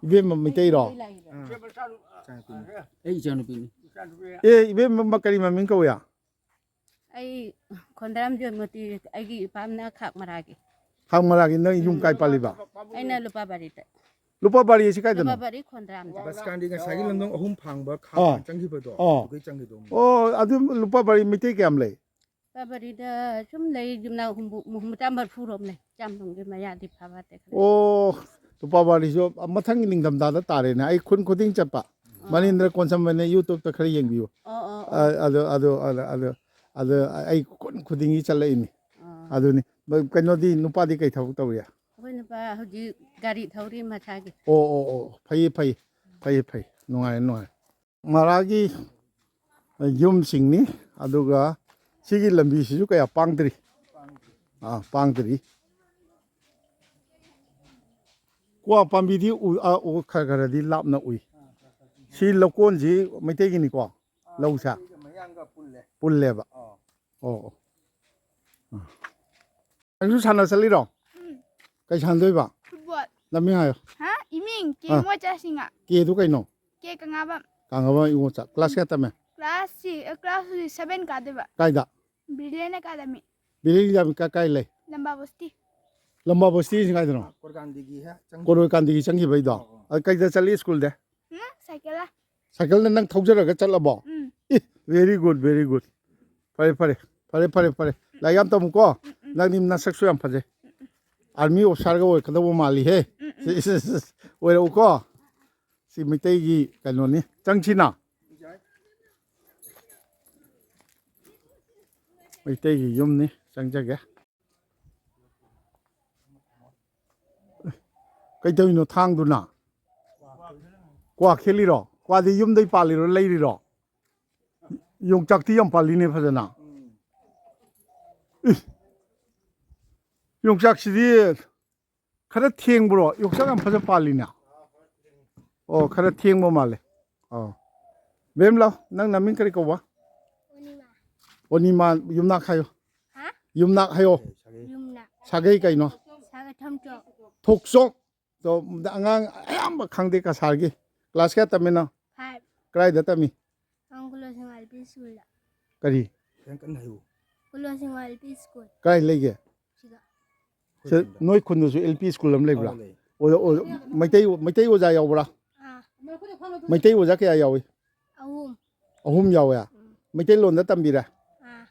ꯏꯕꯦꯝꯃ ꯃꯩꯇꯩꯔꯣ? ꯏꯆꯦ ꯃꯆꯥꯅꯨ- ꯑ, ꯏꯆꯥꯅꯨꯄꯤꯅꯤ꯫ ꯑ, ꯑꯩ ꯏꯆꯥꯅꯨꯄꯤꯅꯤ꯫ ꯏꯆꯥꯅꯨꯄꯤ꯫ ꯑꯦ, ꯏꯕꯦꯝꯃ ꯀꯔꯤ ꯃꯃꯤꯡ ꯀꯧꯏ? ꯑꯩ ꯈꯣꯟꯗ꯭ꯔꯥꯝ ꯖꯣꯏꯃꯇꯤ꯫ ꯑꯩꯒꯤ ꯏꯄꯥꯝꯅ ꯈꯥꯛ ꯃꯔꯥꯒꯤ꯫ ꯈꯥꯛ ꯃꯔꯥꯒꯤ꯫ ꯅꯪ ꯌꯨꯝ ꯀꯥꯏ ꯄꯥꯜꯂꯤꯕ? ꯑꯩꯅ ꯂꯨꯄꯥ ꯕꯥꯔꯤꯗ꯫ ꯂꯨꯄꯥ ꯕꯥꯔꯤ ꯑꯁꯤ ꯀꯥꯏꯗꯅꯣ? ꯂꯨꯄꯥ ꯕꯥꯔꯤ ꯈꯣꯟꯗ꯭ꯔꯥꯝꯗ꯫ ꯕꯁ ꯁ꯭ꯇꯦꯟꯗꯤ ꯉꯁꯥꯏꯒꯤ ꯂꯝꯗꯣꯡ ꯑꯍꯨꯝ ꯐꯥꯡꯕ ꯈꯥ ꯑꯥ꯫ ꯆꯪꯈꯤꯕꯗꯣ ꯑꯥ꯫ ꯑꯗꯨꯒꯤ ꯆꯪꯈꯤꯗꯣ ꯑꯃꯨꯛ꯫ ꯑꯣ, ꯑꯗꯨ ꯂꯨꯄꯥ ꯕꯥꯔꯤ ꯃꯩꯇꯩ ꯀꯌꯥꯝ ꯂꯩ? ꯂꯨꯄꯥ ꯕꯥꯔꯤꯗ ꯁꯨꯝ ꯂꯩ, ꯌꯨꯝꯅꯥꯛ ꯍꯨꯝꯐꯨ ꯍꯨꯝꯐꯨꯇꯔꯥ ꯃꯔꯤꯐꯨ ꯔꯣꯝ ꯂꯩ꯫ ꯆꯥꯝꯗꯣꯡꯒꯤ ꯃꯌꯥꯗꯤ ꯐꯥꯕ ꯅꯠꯇꯦ ꯈꯔ꯫ ꯑꯣ, ꯂꯨꯄꯥ ꯕꯥꯔꯤꯁꯨ ꯃꯊꯪꯒꯤ ꯅꯤꯡꯊꯝꯊꯥꯗ ꯇꯥꯔꯦꯅꯦ꯫ ꯑꯩ ꯈꯨꯟ ꯈꯨꯗꯤꯡ ꯆꯠꯄ꯫ ꯃꯅꯤꯟꯗ꯭ꯔ ꯀꯣꯟꯁꯝꯕꯅꯦ, YouTube-ꯇ ꯈꯔ ꯌꯦꯡꯕꯤꯌꯨ꯫ ꯑꯣ ꯑꯣ ꯑ, ꯑꯗꯨ ꯑꯗꯨ ꯑꯗꯨ ꯑꯗꯨ ꯑꯗꯨ ꯑꯩ ꯈꯨꯟ ꯈꯨꯗꯤꯡꯒꯤ ꯆꯠꯂꯛꯏꯅꯤ꯫ ꯑꯣ꯫ ꯑꯗꯨꯅꯤ꯫ ꯀꯩꯅꯣꯗꯤ, ꯅꯨꯄꯥꯗꯤ ꯀꯩ ꯊꯕꯛ ꯇꯧꯔꯤ? ꯑꯩꯈꯣꯏ ꯅꯨꯄꯥ ꯍꯧꯖꯤꯛ ꯒꯥꯔꯤ ꯊꯧꯔꯤ ꯃꯁꯥꯒꯤ꯫ ꯑꯣ ꯑꯣ ꯑꯣ, ꯐꯩꯌꯦ ꯐꯩꯌꯦ ꯐꯩꯌꯦ ꯐꯩ꯫ ꯅꯨꯡꯉꯥꯏꯔꯦ ꯅꯨꯡꯉꯥꯏꯔꯦ꯫ ꯃꯔꯥꯒꯤ ꯌꯨꯝꯁꯤꯡꯅꯤ꯫ ꯑꯗꯨꯒ ꯁꯤꯒꯤ ꯂꯝꯕꯤꯁꯤꯁꯨ ꯀꯌꯥ ꯄꯥꯡꯗ꯭ꯔꯤ꯫ ꯑꯥ, ꯄꯥꯡꯗ꯭ꯔꯤ꯫ ꯀ꯭ꯋꯥ ꯄꯥꯝꯕꯤꯗꯤ ꯎ-, ꯑ, ꯎ-, ꯈꯔ ꯈꯔꯗꯤ ꯂꯥꯞꯅ ꯎꯏ꯫ ꯁꯤ ꯂꯧꯀꯣꯟꯁꯤ ꯃꯩꯇꯩꯒꯤꯅꯤꯀꯣ? ꯂꯧꯁꯦ? ꯃꯌꯥꯡꯒ ꯄꯨꯜꯂꯦ꯫ ꯄꯨꯜꯂꯦꯕ꯫ ꯑꯥ꯫ ꯑꯣ ꯑꯣ꯫ ꯑꯥ꯫ ꯅꯪꯁꯨ ꯁꯥꯟꯅ ꯆꯠꯂꯤꯔꯣ? ꯎꯝ꯫ ꯀꯩ ꯁꯥꯟꯅꯗꯣꯏꯕ? ꯐꯨꯠꯕꯣꯜ꯫ ꯅꯃꯤꯡ ꯍꯥꯏꯌꯣ꯫ ꯍꯥ? ꯏꯃꯤꯡ ꯀꯦ ꯑꯥ꯫ ꯃꯣꯆꯥꯁꯤꯡꯉ꯫ ꯀꯦꯗꯨ ꯀꯩꯅꯣ? ꯀꯦ ꯀꯉꯥꯕꯝ꯫ ꯀꯥꯡꯉꯕ ꯏꯉꯣꯆꯥ꯫ ꯀ꯭ꯂꯥꯁ ꯀꯌꯥ ꯇꯝꯃꯦ? ꯀ꯭ꯂꯥꯁ ꯁꯤ-, ꯑ, ꯀ꯭ꯂꯥꯁ ꯍꯧꯖꯤꯛ ꯁꯚꯦꯟ ꯀꯥꯗꯣꯏꯕ꯫ ꯀꯥꯏꯗ? Brilliant academy. ꯕꯤꯂꯤꯡ ꯀꯥꯏ ꯀꯥꯏ ꯂꯩ? ꯂꯝꯕꯥ ꯕꯁꯇꯤ꯫ ꯂꯝꯕꯥ ꯕꯁꯇꯤꯁꯤ ꯀꯥꯏꯗꯅꯣ? ꯀꯣꯔꯒꯥꯟꯗꯤꯒꯤ ꯍꯦꯛ ꯆꯪ- ꯀꯣꯔꯣꯏ ꯀꯥꯟꯗꯤꯒꯤ ꯆꯪꯈꯤꯕꯩꯗꯣ? ꯑꯣ, ꯑꯣ꯫ ꯑ, ꯀꯩꯗ ꯆꯠꯂꯤ ꯁ꯭ꯀꯨꯜꯗ? ꯎꯝ, ꯁꯥꯏꯀꯜꯗ꯫ ꯁꯥꯏꯀꯜꯗ ꯅꯪ ꯊꯧꯖꯔꯒ ꯆꯠꯂꯕꯣ? ꯎꯝ꯫ E, very good, very good. ꯐꯔꯦ ꯐꯔꯦ꯫ ꯐꯔꯦ ꯐꯔꯦ ꯐꯔꯦ꯫ ꯂꯥꯏꯔꯤꯛ ꯌꯥꯝ ꯇꯝꯃꯨꯀꯣ꯫ ꯎꯝ, ꯎꯝ꯫ ꯅꯪꯗꯤ ꯅꯁꯛꯁꯨ ꯌꯥꯝ ꯐꯖꯩ꯫ ꯑꯥꯔꯃꯤ ꯑꯣꯐꯤꯁꯥꯔꯒ ꯑꯣꯏꯔꯛꯀꯗꯧꯕ ꯃꯥꯜꯂꯤꯍꯦ꯫ ꯎꯝ, ꯎꯝ꯫ ꯏꯁ, ꯏꯁ, ꯏꯁ꯫ ꯑꯣꯏꯔꯛꯎꯀꯣ꯫ ꯁꯤ ꯃꯩꯇꯩꯒꯤ ꯀꯩꯅꯣꯅꯤ꯫ ꯆꯪꯁꯤꯅ꯫ ꯃꯩꯇꯩꯒꯤ ꯌꯨꯝꯅꯤ꯫ ꯆꯪꯖꯒꯦ꯫ ꯀꯩꯗꯧꯔꯤꯅꯣ ꯊꯥꯡꯗꯨꯅ? ꯀ꯭ꯋꯥ ꯈꯦꯠꯂꯤꯔꯣ? ꯀ꯭ꯋꯥꯗꯤ ꯌꯨꯝꯗꯩ ꯄꯥꯜꯂꯤꯔꯣ, ꯂꯩꯔꯤꯔꯣ? ꯌꯣꯡꯆꯥꯛꯇꯤ ꯌꯥꯝ ꯄꯥꯜꯂꯤꯅꯦ ꯐꯖꯅ꯫ ꯏ, ꯌꯣꯡꯆꯥꯛꯁꯤꯗꯤ ꯈꯔ ꯊꯦꯡꯕ꯭ꯔꯣ? ꯌꯣꯡꯆꯥꯛ ꯌꯥꯝ ꯐꯖ ꯄꯥꯜꯂꯤꯅꯦ꯫ ꯑꯣ, ꯈꯔ ꯊꯦꯡꯕ ꯃꯥꯜꯂꯦ꯫ ꯑꯥ꯫ ꯕꯦꯝ ꯂꯥꯎ, ꯅꯪ ꯅꯃꯤꯡ ꯀꯔꯤ ꯀꯧꯕ? ꯑꯣꯅꯤꯃꯥ꯫ ꯑꯣꯅꯤꯃꯥ, ꯌꯨꯝꯅꯥꯛ ꯍꯥꯏꯌꯣ꯫ ꯍꯥ? ꯌꯨꯝꯅꯥꯛ ꯍꯥꯏꯌꯣ꯫ ꯌꯨꯝꯅꯥꯛ꯫ ꯁꯥꯒꯩ ꯀꯩꯅꯣ? ꯁꯥꯒꯩ ꯊꯣꯡꯆꯣꯛ꯫ ꯊꯣꯛꯆꯣꯛ꯫ ꯑꯗꯣ ꯑꯉꯥꯡ ꯑꯌꯥꯝꯕ ꯈꯪꯗꯦ ꯀꯁꯥꯔꯒꯤ꯫ ꯀ꯭ꯂꯥꯁ ꯀꯌꯥ ꯇꯝꯃꯤꯅꯣ? ꯐꯥꯏꯚ꯫ ꯀꯗꯥꯏꯗ ꯇꯝꯃꯤ? ꯀꯥꯡꯒꯨꯂꯣ ꯁꯤꯡꯉꯥ ꯑꯦꯜ ꯄꯤ ꯁ꯭ꯀꯨꯜꯗ꯫ ꯀꯔꯤ? ꯈꯤꯇꯪ ꯀꯟꯅ ꯍꯥꯏꯌꯨ꯫ ꯀꯨꯂꯣ ꯁꯤꯡꯉꯥ ꯑꯦꯜ ꯄꯤ ꯁ꯭ꯀꯨꯜ꯫ ꯀꯥꯏ ꯂꯩꯒꯦ? ꯁꯤꯗ꯫ ꯁꯤ ꯅꯣꯏ ꯈꯨꯟꯗꯁꯨ ꯑꯦꯜ ꯄꯤ ꯁ꯭ꯀꯨꯜ ꯑꯃ ꯂꯩꯕ꯭ꯔꯥ? ꯑꯧ, ꯂꯩ꯫ ꯑꯣꯖꯥ, ꯑꯣꯖꯥ, ꯃꯩꯇꯩ, ꯃꯩꯇꯩ ꯑꯣꯖꯥ ꯌꯥꯎꯕ꯭ꯔꯥ? ꯑꯥ꯫ ꯃꯩꯇꯩ ꯑꯣꯖꯥ ꯀꯌꯥ ꯌꯥꯎꯏ? ꯑꯍꯨꯝ꯫ ꯑꯍꯨꯝ ꯌꯥꯎꯋꯦ? ꯎꯝ꯫ ꯃꯩꯇꯩꯂꯣꯟꯗ ꯇꯝꯕꯤꯔꯦ? ꯑꯥ꯫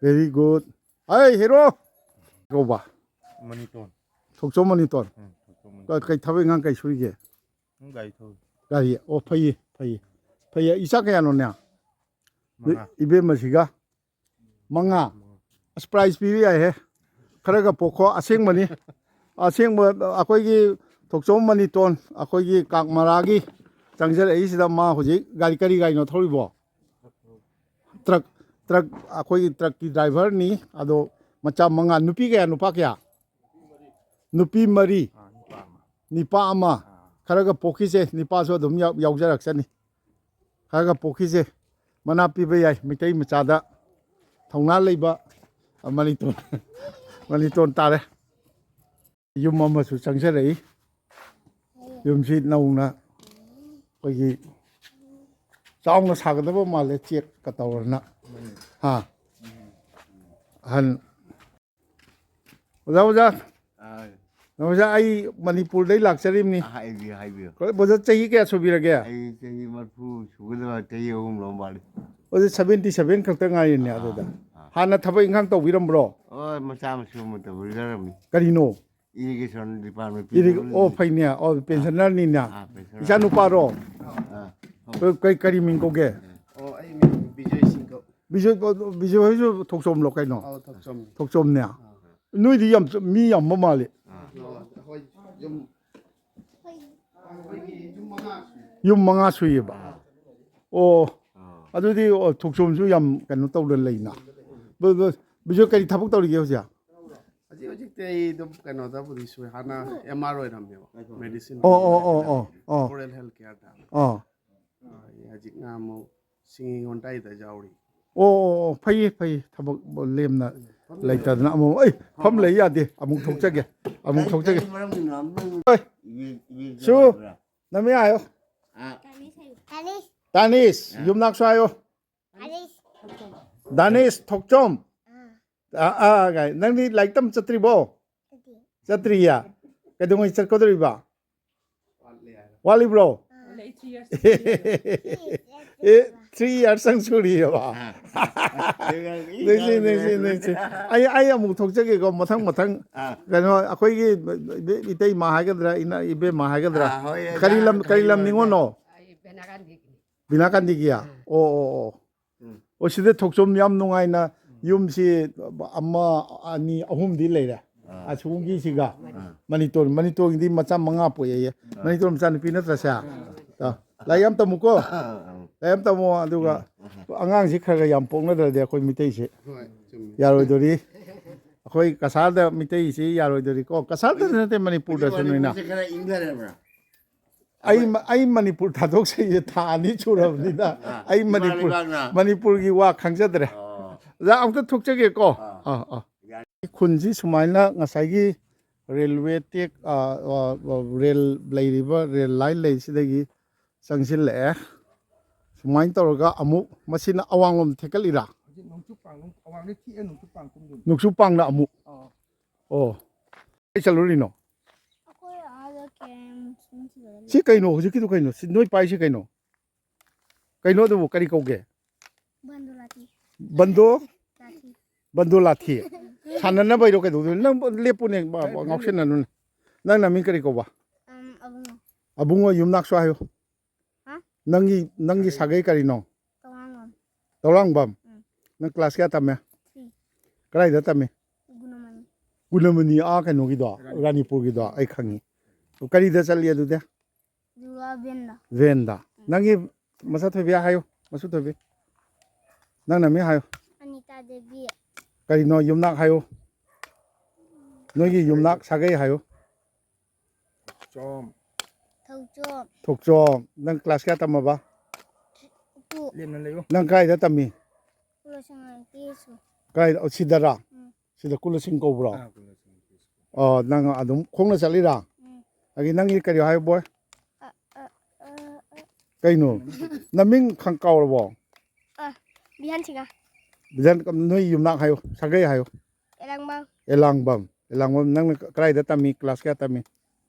Very good. ꯑꯩ ꯍꯦꯔꯣ! ꯀꯧꯕ? ꯃꯅꯤꯇꯣꯟ꯫ ꯊꯣꯛꯆꯣꯝ ꯃꯅꯤꯇꯣꯟ꯫ ꯎꯝ, ꯊꯣꯛꯆꯣꯝ ꯀ-, ꯃꯅꯤꯇꯣꯟ꯫ ꯀꯩ ꯊꯕꯛ ꯏꯪꯈꯥꯡ ꯀꯩ ꯁꯨꯔꯤꯒꯦ? ꯎꯝ, ꯒꯥꯔꯤ ꯊꯧꯔꯤ꯫ ꯒꯥꯔꯤ? ꯑꯣ, ꯐꯩꯌꯦ, ꯐꯩꯌꯦ꯫ ꯐꯩꯌꯦ꯫ ꯏꯆꯥ ꯀꯌꯥꯅꯣꯅꯦ? ꯃꯉꯥ꯫ ꯏꯕꯦꯝꯃꯁꯤꯒ? ꯃꯉꯥ꯫ ꯃꯉꯥ꯫ ꯑꯁ, ꯄ꯭ꯔꯥꯏꯖ ꯄꯤꯕ ꯌꯥꯏꯍꯦ꯫ ꯈꯔꯒ ꯄꯣꯛꯈꯣ꯫ ꯑꯁꯦꯡꯕꯅꯤ꯫ ꯑꯁꯦꯡꯕ ꯑꯩꯈꯣꯏꯒꯤ ꯊꯣꯛꯆꯣꯝ ꯃꯅꯤꯇꯣꯟ, ꯑꯩꯈꯣꯏꯒꯤ ꯀꯥꯛꯃꯔꯥꯒꯤ ꯆꯪꯁꯤꯜꯂꯛꯏꯁꯤꯗ ꯃꯥ ꯍꯧꯖꯤꯛ ꯒꯥꯔꯤ, ꯀꯔꯤ ꯒꯥꯔꯤꯅꯣ ꯊꯧꯔꯤꯕꯣ? ꯇ꯭ꯔꯛ, ꯇ꯭ꯔꯛ, ꯑꯩꯈꯣꯏꯒꯤ ꯇ꯭ꯔꯛꯀꯤ ꯗ꯭ꯔꯥꯏꯚꯔꯅꯤ꯫ ꯑꯗꯣ ꯃꯆꯥ ꯃꯉꯥ, ꯅꯨꯄꯤ ꯀꯌꯥ, ꯅꯨꯄꯥ ꯀꯌꯥ? ꯅꯨꯄꯤ ꯃꯔꯤ, ꯑꯥ, ꯅꯨꯄꯥ ꯑꯃ꯫ ꯅꯨꯄꯥ ꯑꯃ꯫ ꯑꯥ꯫ ꯈꯔꯒ ꯄꯣꯛꯈꯤꯁꯦ, ꯅꯨꯄꯥꯁꯨ ꯑꯗꯨꯝ ꯌꯥꯎ-, ꯌꯥꯎꯖꯔꯛꯆꯅꯤ꯫ ꯈꯔꯒ ꯄꯣꯛꯈꯤꯁꯦ꯫ ꯃꯅꯥ ꯄꯤꯕ ꯌꯥꯏ꯫ ꯃꯩꯇꯩ ꯃꯆꯥꯗ ꯊꯧꯅꯥ ꯂꯩꯕ ꯃꯅꯤꯇꯣꯟ, ꯃꯅꯤꯇꯣꯟ ꯇꯥꯔꯦ꯫ ꯌꯨꯝ ꯑꯃꯁꯨ ꯆꯪꯁꯤꯜꯂꯛꯏ꯫ ꯌꯨꯝꯁꯤ ꯅꯧꯅ ꯑꯩꯈꯣꯏꯒꯤ ꯆꯥꯎꯅ ꯁꯥꯒꯗꯕ ꯃꯥꯜꯂꯦ, ꯆꯦꯛꯀ ꯇꯧꯔꯅ꯫ ꯍꯥ? ꯑꯍꯟ ꯑꯣꯖꯥ, ꯑꯣꯖꯥ꯫ ꯑꯥ꯫ ꯑꯣꯖꯥ, ꯑꯩ ꯃꯅꯤꯄꯨꯔꯗꯩ ꯂꯥꯛꯆꯔꯤꯕꯅꯤ꯫ ꯍꯥꯏꯕꯤꯌꯨ, ꯍꯥꯏꯕꯤꯌꯨ꯫ ꯑꯣꯖꯥ, ꯆꯍꯤ ꯀꯌꯥ ꯁꯨꯕꯤꯔꯒꯦ? ꯑꯩ ꯆꯍꯤ ꯃꯔꯐꯨ ꯁꯨꯒꯗꯕ, ꯆꯍꯤ ꯑꯍꯨꯝ ꯂꯧ ꯃꯥꯜꯂꯤ꯫ ꯑꯣꯖꯥ, seventy seven ꯈꯛꯇ ꯉꯥꯏꯔꯤꯅꯦ ꯑꯥ, ꯑꯗꯨꯗ꯫ ꯑꯥ꯫ ꯍꯥꯟꯅ ꯊꯕꯛ ꯏꯪꯈꯥꯡ ꯇꯧꯕꯤꯔꯝꯕ꯭ꯔꯣ? ꯍꯣꯏ, ꯃꯆꯥ ꯃꯁꯨ ꯑꯃ ꯇꯧꯕꯤꯔꯝꯃꯤ꯫ ꯀꯔꯤꯅꯣ? Irrigation department ꯏꯔꯤ-, ꯄꯤꯗꯕꯅꯤ꯫ ꯑꯣ, ꯐꯩꯅꯦ꯫ ꯑꯣ, pensioner ꯅꯤꯅꯦ꯫ ꯑꯥ, pensioner꯫ ꯏꯆꯥ ꯅꯨꯄꯥꯔꯣ? ꯑꯥ꯫ ꯀ-, ꯀꯩ, ꯀꯔꯤ ꯃꯤꯡ ꯀꯧꯒꯦ? ꯑꯣ, ꯑꯩ ꯃꯤꯡ ꯕꯤꯖꯣꯏ ꯁꯤꯡ ꯀꯧ-, ꯕꯤꯖꯣꯏ, ꯕꯤꯖꯣꯏ ꯍꯣꯏꯁꯨ ꯊꯣꯛꯆꯣꯝꯂꯣ ꯀꯩꯅꯣ? ꯑꯧ, ꯊꯣꯛꯆꯣꯝꯅꯤ꯫ ꯊꯣꯛꯆꯣꯝꯅꯦ꯫ ꯑꯥ꯫ ꯅꯣꯏꯗꯤ ꯌꯥꯝ ꯆ-, ꯃꯤ ꯌꯥꯝꯕ ꯃꯥꯜꯂꯤ꯫ ꯑꯥ, ꯑꯩꯈꯣꯏ ꯌꯨꯝ, ꯑꯩꯈꯣꯏꯒꯤ ꯌꯨꯝ ꯃꯉꯥ ꯁꯨꯏ꯫ ꯌꯨꯝ ꯃꯉꯥ ꯁꯨꯏꯌꯦꯕ? ꯑꯥ꯫ ꯑꯣ, ꯑꯥ꯫ ꯑꯗꯨꯗꯤ, ꯑꯣ, ꯊꯣꯛꯆꯣꯝꯁꯨ ꯌꯥꯝ ꯀꯩꯅꯣ ꯇꯧꯗꯅ ꯂꯩꯅ꯫ ꯕ-, ꯕ-, ꯕꯤꯖꯣꯏ ꯀꯔꯤ ꯊꯕꯛ ꯇꯧꯔꯤꯒꯦ ꯍꯧꯖꯤꯛ? ꯍꯧꯖꯤꯛ ꯍꯧꯖꯤꯛꯇꯤ ꯑꯩ ꯑꯗꯨꯝ ꯀꯩꯅꯣꯗꯕꯨꯗꯤ ꯁꯨꯏ꯫ ꯍꯥꯟꯅ ꯑꯦꯝ ꯑꯥꯔ ꯑꯣꯏꯔꯝꯃꯦꯕ, medicine꯫ ꯑꯣ, ꯑꯣ, ꯑꯣ, ꯑꯣ, ꯑꯣ꯫ Oral health careꯗ꯫ ꯑꯣ꯫ ꯑꯩ ꯍꯧꯖꯤꯛꯅ ꯑꯃꯨꯛ ꯁꯤꯡꯉꯤꯉꯣꯟꯗꯥꯏꯗ ꯌꯥꯎꯔꯤ꯫ ꯑꯣ, ꯑꯣ, ꯑꯣ, ꯐꯩꯌꯦ, ꯐꯩꯌꯦ꯫ ꯊꯕꯛ ꯂꯦꯝꯅ ꯂꯩꯇꯗꯅ ꯑꯃꯨꯛ, ꯑꯩ, ꯐꯝ ꯂꯩ ꯌꯥꯗꯦ꯫ ꯑꯃꯨꯛ ꯊꯣꯛꯆꯒꯦ, ꯑꯃꯨꯛ ꯊꯣꯛꯆꯒꯦ꯫ ꯀꯔꯤ ꯃꯔꯝꯒꯤꯅꯣ? ꯑꯝꯇꯪ ꯍꯣꯏ꯫ ꯏꯕꯦ-, ꯏꯕꯦ ꯁꯨ꯫ ꯌꯥꯎꯕ꯭ꯔꯥ? ꯅꯃꯤꯡ ꯍꯥꯏꯌꯣ꯫ ꯑ꯫ ꯇꯥꯅꯤꯁ꯫ ꯇꯥꯅꯤꯁ, ꯑ꯫ ꯌꯨꯝꯅꯥꯛꯁꯨ ꯍꯥꯏꯌꯣ꯫ ꯇꯥꯅꯤꯁ꯫ ꯗꯥꯅꯤꯁ ꯊꯣꯛꯆꯣꯝ꯫ ꯑ꯫ ꯑ, ꯑ, ꯀꯥꯏ꯫ ꯅꯪꯗꯤ ꯂꯥꯏꯔꯤꯛ ꯇꯝ ꯆꯠꯇ꯭ꯔꯤꯕꯣ? ꯆꯠꯇ꯭ꯔꯤꯌꯦ? ꯀꯩꯗꯧꯉꯩ ꯆꯠꯀꯗꯧꯔꯤꯕ? ꯋꯥꯠꯂꯤꯕ꯭ꯔꯣ? ꯑꯦ, three years ꯇꯪ ꯁꯨꯔꯤꯑꯕ? ꯑꯥ꯫ ꯅꯨꯡꯁꯤ, ꯅꯨꯡꯁꯤ, ꯅꯨꯡꯁꯤ꯫ ꯑꯩ, ꯑꯩ ꯑꯃꯨꯛ ꯊꯣꯛꯆꯒꯦꯀꯣ, ꯃꯊꯪ, ꯃꯊꯪ꯫ ꯑꯥ꯫ ꯀꯩꯅꯣ, ꯑꯩꯈꯣꯏꯒꯤ ꯏꯇꯩꯃ ꯍꯥꯏꯒꯗ꯭ꯔꯥ, ꯏꯅ-, ꯏꯕꯦꯝꯃ ꯍꯥꯏꯒꯗ꯭ꯔꯥ? ꯑꯥ, ꯍꯣꯏ, ꯀꯔꯤ ꯂꯝ, ꯀꯔꯤ ꯂꯝ ꯅꯤꯉꯣꯜꯅꯣ? ꯑꯩ ꯕꯤꯅꯥ ꯀꯥꯟꯗꯤꯒꯤꯅꯤ꯫ ꯕꯤꯅꯥ ꯀꯥꯟꯗꯤꯒꯤꯌꯥ? ꯎꯝ꯫ ꯑꯣ, ꯑꯣ, ꯑꯣ꯫ ꯎꯝ꯫ ꯑꯣ, ꯁꯤꯗ ꯊꯣꯛꯆꯣꯝ ꯌꯥꯝ ꯅꯨꯡꯉꯥꯏꯅ ꯌꯨꯝꯁꯤ ꯑꯃ, ꯑꯅꯤ, ꯑꯍꯨꯝꯗꯤ ꯂꯩꯔꯦ꯫ ꯑꯥ꯫ ꯑꯁꯣꯝꯒꯤꯁꯤꯒ ꯑꯥ꯫ ꯃꯅꯤꯇꯣꯟ, ꯃꯅꯤꯇꯣꯟꯒꯤꯗꯤ ꯃꯆꯥ ꯃꯉꯥ ꯄꯣꯛꯑꯦꯌꯦ꯫ ꯑꯥ꯫ ꯃꯅꯤꯇꯣꯟ ꯃꯆꯥ ꯅꯨꯄꯤ ꯅꯠꯇ꯭ꯔꯁꯦ? ꯑꯥ꯫ ꯂꯥꯏꯔꯤꯛ ꯌꯥꯝ ꯇꯝꯃꯨꯀꯣ꯫ ꯑꯥ, ꯑꯥ꯫ ꯂꯥꯏꯔꯤꯛ ꯌꯥꯝ ꯇꯝꯃꯣ, ꯑꯗꯨꯒ ꯎꯝ꯫ ꯑꯉꯥꯡꯁꯤ ꯈꯔ ꯈꯔ ꯌꯥꯝ ꯄꯣꯛꯅꯗ꯭ꯔꯗꯤ ꯑꯩꯈꯣꯏ ꯃꯤꯇꯩꯁꯤ ꯍꯣꯏ, ꯆꯨꯝꯃꯤ꯫ ꯌꯥꯔꯣꯏꯗꯧꯔꯤ꯫ ꯑꯩꯈꯣꯏ ꯀꯁꯥꯔꯗ ꯃꯤꯇꯩꯁꯤ ꯌꯥꯔꯣꯏꯗꯧꯔꯤꯀꯣ꯫ ꯀꯁꯥꯔꯗ ꯅꯠꯇꯦ, ꯃꯅꯤꯄꯨꯔꯗꯁꯨ ꯅꯣꯏꯅ꯫ ꯃꯅꯤꯄꯨꯔꯁꯦ ꯈꯔ ꯏꯪꯊꯔꯕ꯭ꯔꯥ? ꯑꯩ ꯑꯩꯈꯣꯏ ꯃ-, ꯑꯩ ꯃꯅꯤꯄꯨꯔ ꯊꯥꯗꯣꯛꯆꯩꯁꯦ ꯊꯥ ꯑꯅꯤ ꯁꯨꯔꯕꯅꯤꯅ ꯑꯥ, ꯑꯩ ꯏꯃꯥ ꯃꯅꯤꯄꯨꯔ, ꯂꯩꯕꯥꯛꯅ꯫ ꯃꯅꯤꯄꯨꯔꯒꯤ ꯋꯥ ꯈꯪꯖꯗ꯭ꯔꯦ꯫ ꯑꯣ꯫ ꯑꯣꯖꯥ, ꯑꯃꯨꯛꯇ ꯊꯣꯛꯆꯒꯦꯀꯣ꯫ ꯑꯥ꯫ ꯑꯥ, ꯑꯥ꯫ ꯌꯥꯅꯤ꯫ ꯈꯨꯟꯁꯤ ꯁꯨꯃꯥꯏꯅ ꯉꯁꯥꯏꯒꯤ ꯔꯦꯜꯋꯦ ꯇꯦꯛ, ꯑꯥ, ꯑꯥ, ꯔꯦꯜ ꯂꯩꯔꯤꯕ ꯔꯦꯜ ꯂꯥꯏꯟ ꯂꯩꯁꯤꯗꯒꯤ ꯆꯪꯁꯤꯜꯂꯛꯑꯦ꯫ ꯁꯨꯃꯥꯏꯅ ꯇꯧꯔꯒ ꯑꯃꯨꯛ ꯃꯁꯤꯅ ꯑꯋꯥꯡꯂꯣꯝ ꯊꯦꯛꯀꯠꯂꯤꯔꯥ? ꯍꯧꯖꯤꯛ ꯅꯣꯡꯆꯨꯞ ꯄꯥꯡ, ꯑꯋꯥꯡꯗ ꯊꯦꯛꯑꯦ, ꯅꯣꯡꯆꯨꯞ ꯄꯥꯡ ꯀꯨꯝꯗꯣꯏꯅꯤ꯫ ꯅꯣꯡꯆꯨꯞ ꯄꯥꯡꯅ ꯑꯃꯨꯛ꯫ ꯑꯥ꯫ ꯑꯣ꯫ ꯀꯥꯏ ꯆꯠꯂꯨꯔꯤꯅꯣ? ꯑꯩꯈꯣꯏ ꯑꯥꯗ ꯀꯦꯝ ꯁꯨꯝ ꯊꯤꯕꯗ ꯁꯤ ꯀꯩꯅꯣ? ꯍꯧꯖꯤꯛꯀꯤꯗꯨ ꯀꯩꯅꯣ? ꯁꯤ ꯅꯣꯏ ꯄꯥꯏꯁꯤ ꯀꯩꯅꯣ? ꯀꯩꯅꯣ ꯑꯗꯨꯕꯨ? ꯀꯔꯤ ꯀꯧꯒꯦ? ꯕꯟꯗꯣ ꯂꯥꯊꯤ꯫ ꯕꯟꯗꯣ? ꯂꯥꯊꯤ꯫ ꯕꯟꯗꯣ ꯂꯥꯊꯤ꯫ ꯁꯥꯟꯅꯅꯕꯩꯔꯣ ꯀꯩꯗꯧꯗꯣꯏꯅꯣ? ꯅꯪ ꯂꯦꯞꯄꯨꯅꯦ, ꯕ-, ꯕ-, ꯉꯥꯎꯁꯤꯟꯅꯅꯨꯅꯦ꯫ ꯅꯪ ꯅꯃꯤꯡ ꯀꯔꯤ ꯀꯧꯕ? ꯑꯝ, ꯑꯕꯨꯡꯉꯣ꯫ ꯑꯕꯨꯡꯉꯣ, ꯌꯨꯝꯅꯥꯛꯁꯨ ꯍꯥꯏꯌꯨ꯫ ꯍꯥ? ꯅꯪꯒꯤ, ꯅꯪꯒꯤ ꯁꯥꯒꯩ ꯀꯔꯤꯅꯣ? ꯇꯧꯔꯥꯡꯕꯝ꯫ ꯇꯧꯔꯥꯡꯕꯝ? ꯎꯝ꯫ ꯅꯪ ꯀ꯭ꯂꯥꯁ ꯀꯌꯥ ꯇꯝꯃꯦ? ꯊ꯭ꯔꯤ꯫ ꯀꯗꯥꯏꯗ ꯇꯝꯃꯦ? ꯒꯨꯅꯃꯅꯤ꯫ ꯒꯨꯅꯃꯅꯤ, ꯑꯥ, ꯀꯩꯅꯣꯒꯤꯗꯣ, ꯔꯥꯅꯤꯄꯨꯔ꯫ ꯔꯥꯅꯤꯄꯨꯔꯒꯤꯗꯣ ꯑꯩ ꯈꯪꯉꯤ꯫ ꯀꯔꯤꯗ ꯆꯠꯂꯤ ꯑꯗꯨꯗꯤ? ꯑꯗꯨꯒ ꯚꯦꯟꯗ꯫ ꯚꯦꯟꯗ꯫ ꯎꯝ꯫ ꯅꯪꯒꯤ ꯃꯁꯛ ꯊꯣꯏꯕꯤ ꯍꯥꯏꯌꯨ, ꯃꯁꯛ ꯊꯣꯏꯕꯤ꯫ ꯅꯪ ꯅꯃꯤꯡ ꯍꯥꯏꯌꯨ꯫ ꯑꯅꯤꯇꯥ ꯗꯦꯕꯤ꯫ ꯀꯔꯤꯅꯣ, ꯌꯨꯝꯅꯥꯛ ꯍꯥꯏꯌꯨ꯫ ꯅꯣꯏꯒꯤ ꯌꯨꯝꯅꯥꯛ ꯁꯥꯒꯩ ꯍꯥꯏꯌꯨ꯫ ꯊꯣꯛꯆꯣꯝ꯫ ꯊꯣꯛꯆꯣꯝ꯫ ꯊꯣꯛꯆꯣꯝ꯫ ꯅꯪ ꯀ꯭ꯂꯥꯁ ꯀꯌꯥ ꯇꯝꯃꯕ? ꯇꯨ꯫ ꯂꯦꯝꯅ ꯂꯩꯌꯨ꯫ ꯅꯪ ꯀꯥꯏꯗ ꯇꯝꯃꯤ? ꯀꯨꯂꯁꯤꯡ ꯍꯥꯏ ꯇꯤ ꯁ꯭ꯀꯨꯜ꯫ ꯀꯥꯏꯗ? ꯑꯣ, ꯁꯤꯗꯔꯥ? ꯎꯝ꯫ ꯁꯤꯗ ꯀꯨꯂꯁꯤꯡ ꯀꯧꯕ꯭ꯔꯣ? ꯑꯥ, ꯀꯨꯂꯁꯤꯡ ꯍꯥꯏ ꯁ꯭ꯀꯨꯜ꯫ ꯑꯣ, ꯅꯪ ꯑꯗꯨꯝ ꯈꯣꯡꯅ ꯆꯠꯂꯤꯔꯥ? ꯎꯝ꯫ ꯑꯗꯒꯤ ꯅꯪꯒꯤ ꯀꯔꯤ ꯍꯥꯏ, ꯕꯣꯏ? ꯑ, ꯑ, ꯑ, ꯑ꯫ ꯀꯩꯅꯣ? ꯅꯃꯤꯡ ꯈꯪ ꯀꯥꯎꯔꯕꯣ? ꯑ, ꯕꯤꯍꯥꯟ ꯁꯤꯡꯍ꯫ ꯕꯤꯍꯥꯟ, ꯅꯣꯏ ꯌꯨꯝꯅꯥꯛ ꯍꯥꯏꯌꯨ, ꯁꯥꯒꯩ ꯍꯥꯏꯌꯨ꯫ ꯑꯦꯂꯥꯡꯕꯝ꯫ ꯑꯦꯂꯥꯡꯕꯝ꯫ ꯑꯦꯂꯥꯡꯕꯝ, ꯅꯪꯅ ꯀ-, ꯀꯗꯥꯏꯗ ꯇꯝꯃꯤ? ꯀ꯭ꯂꯥꯁ ꯀꯌꯥ ꯇꯝꯃꯤ?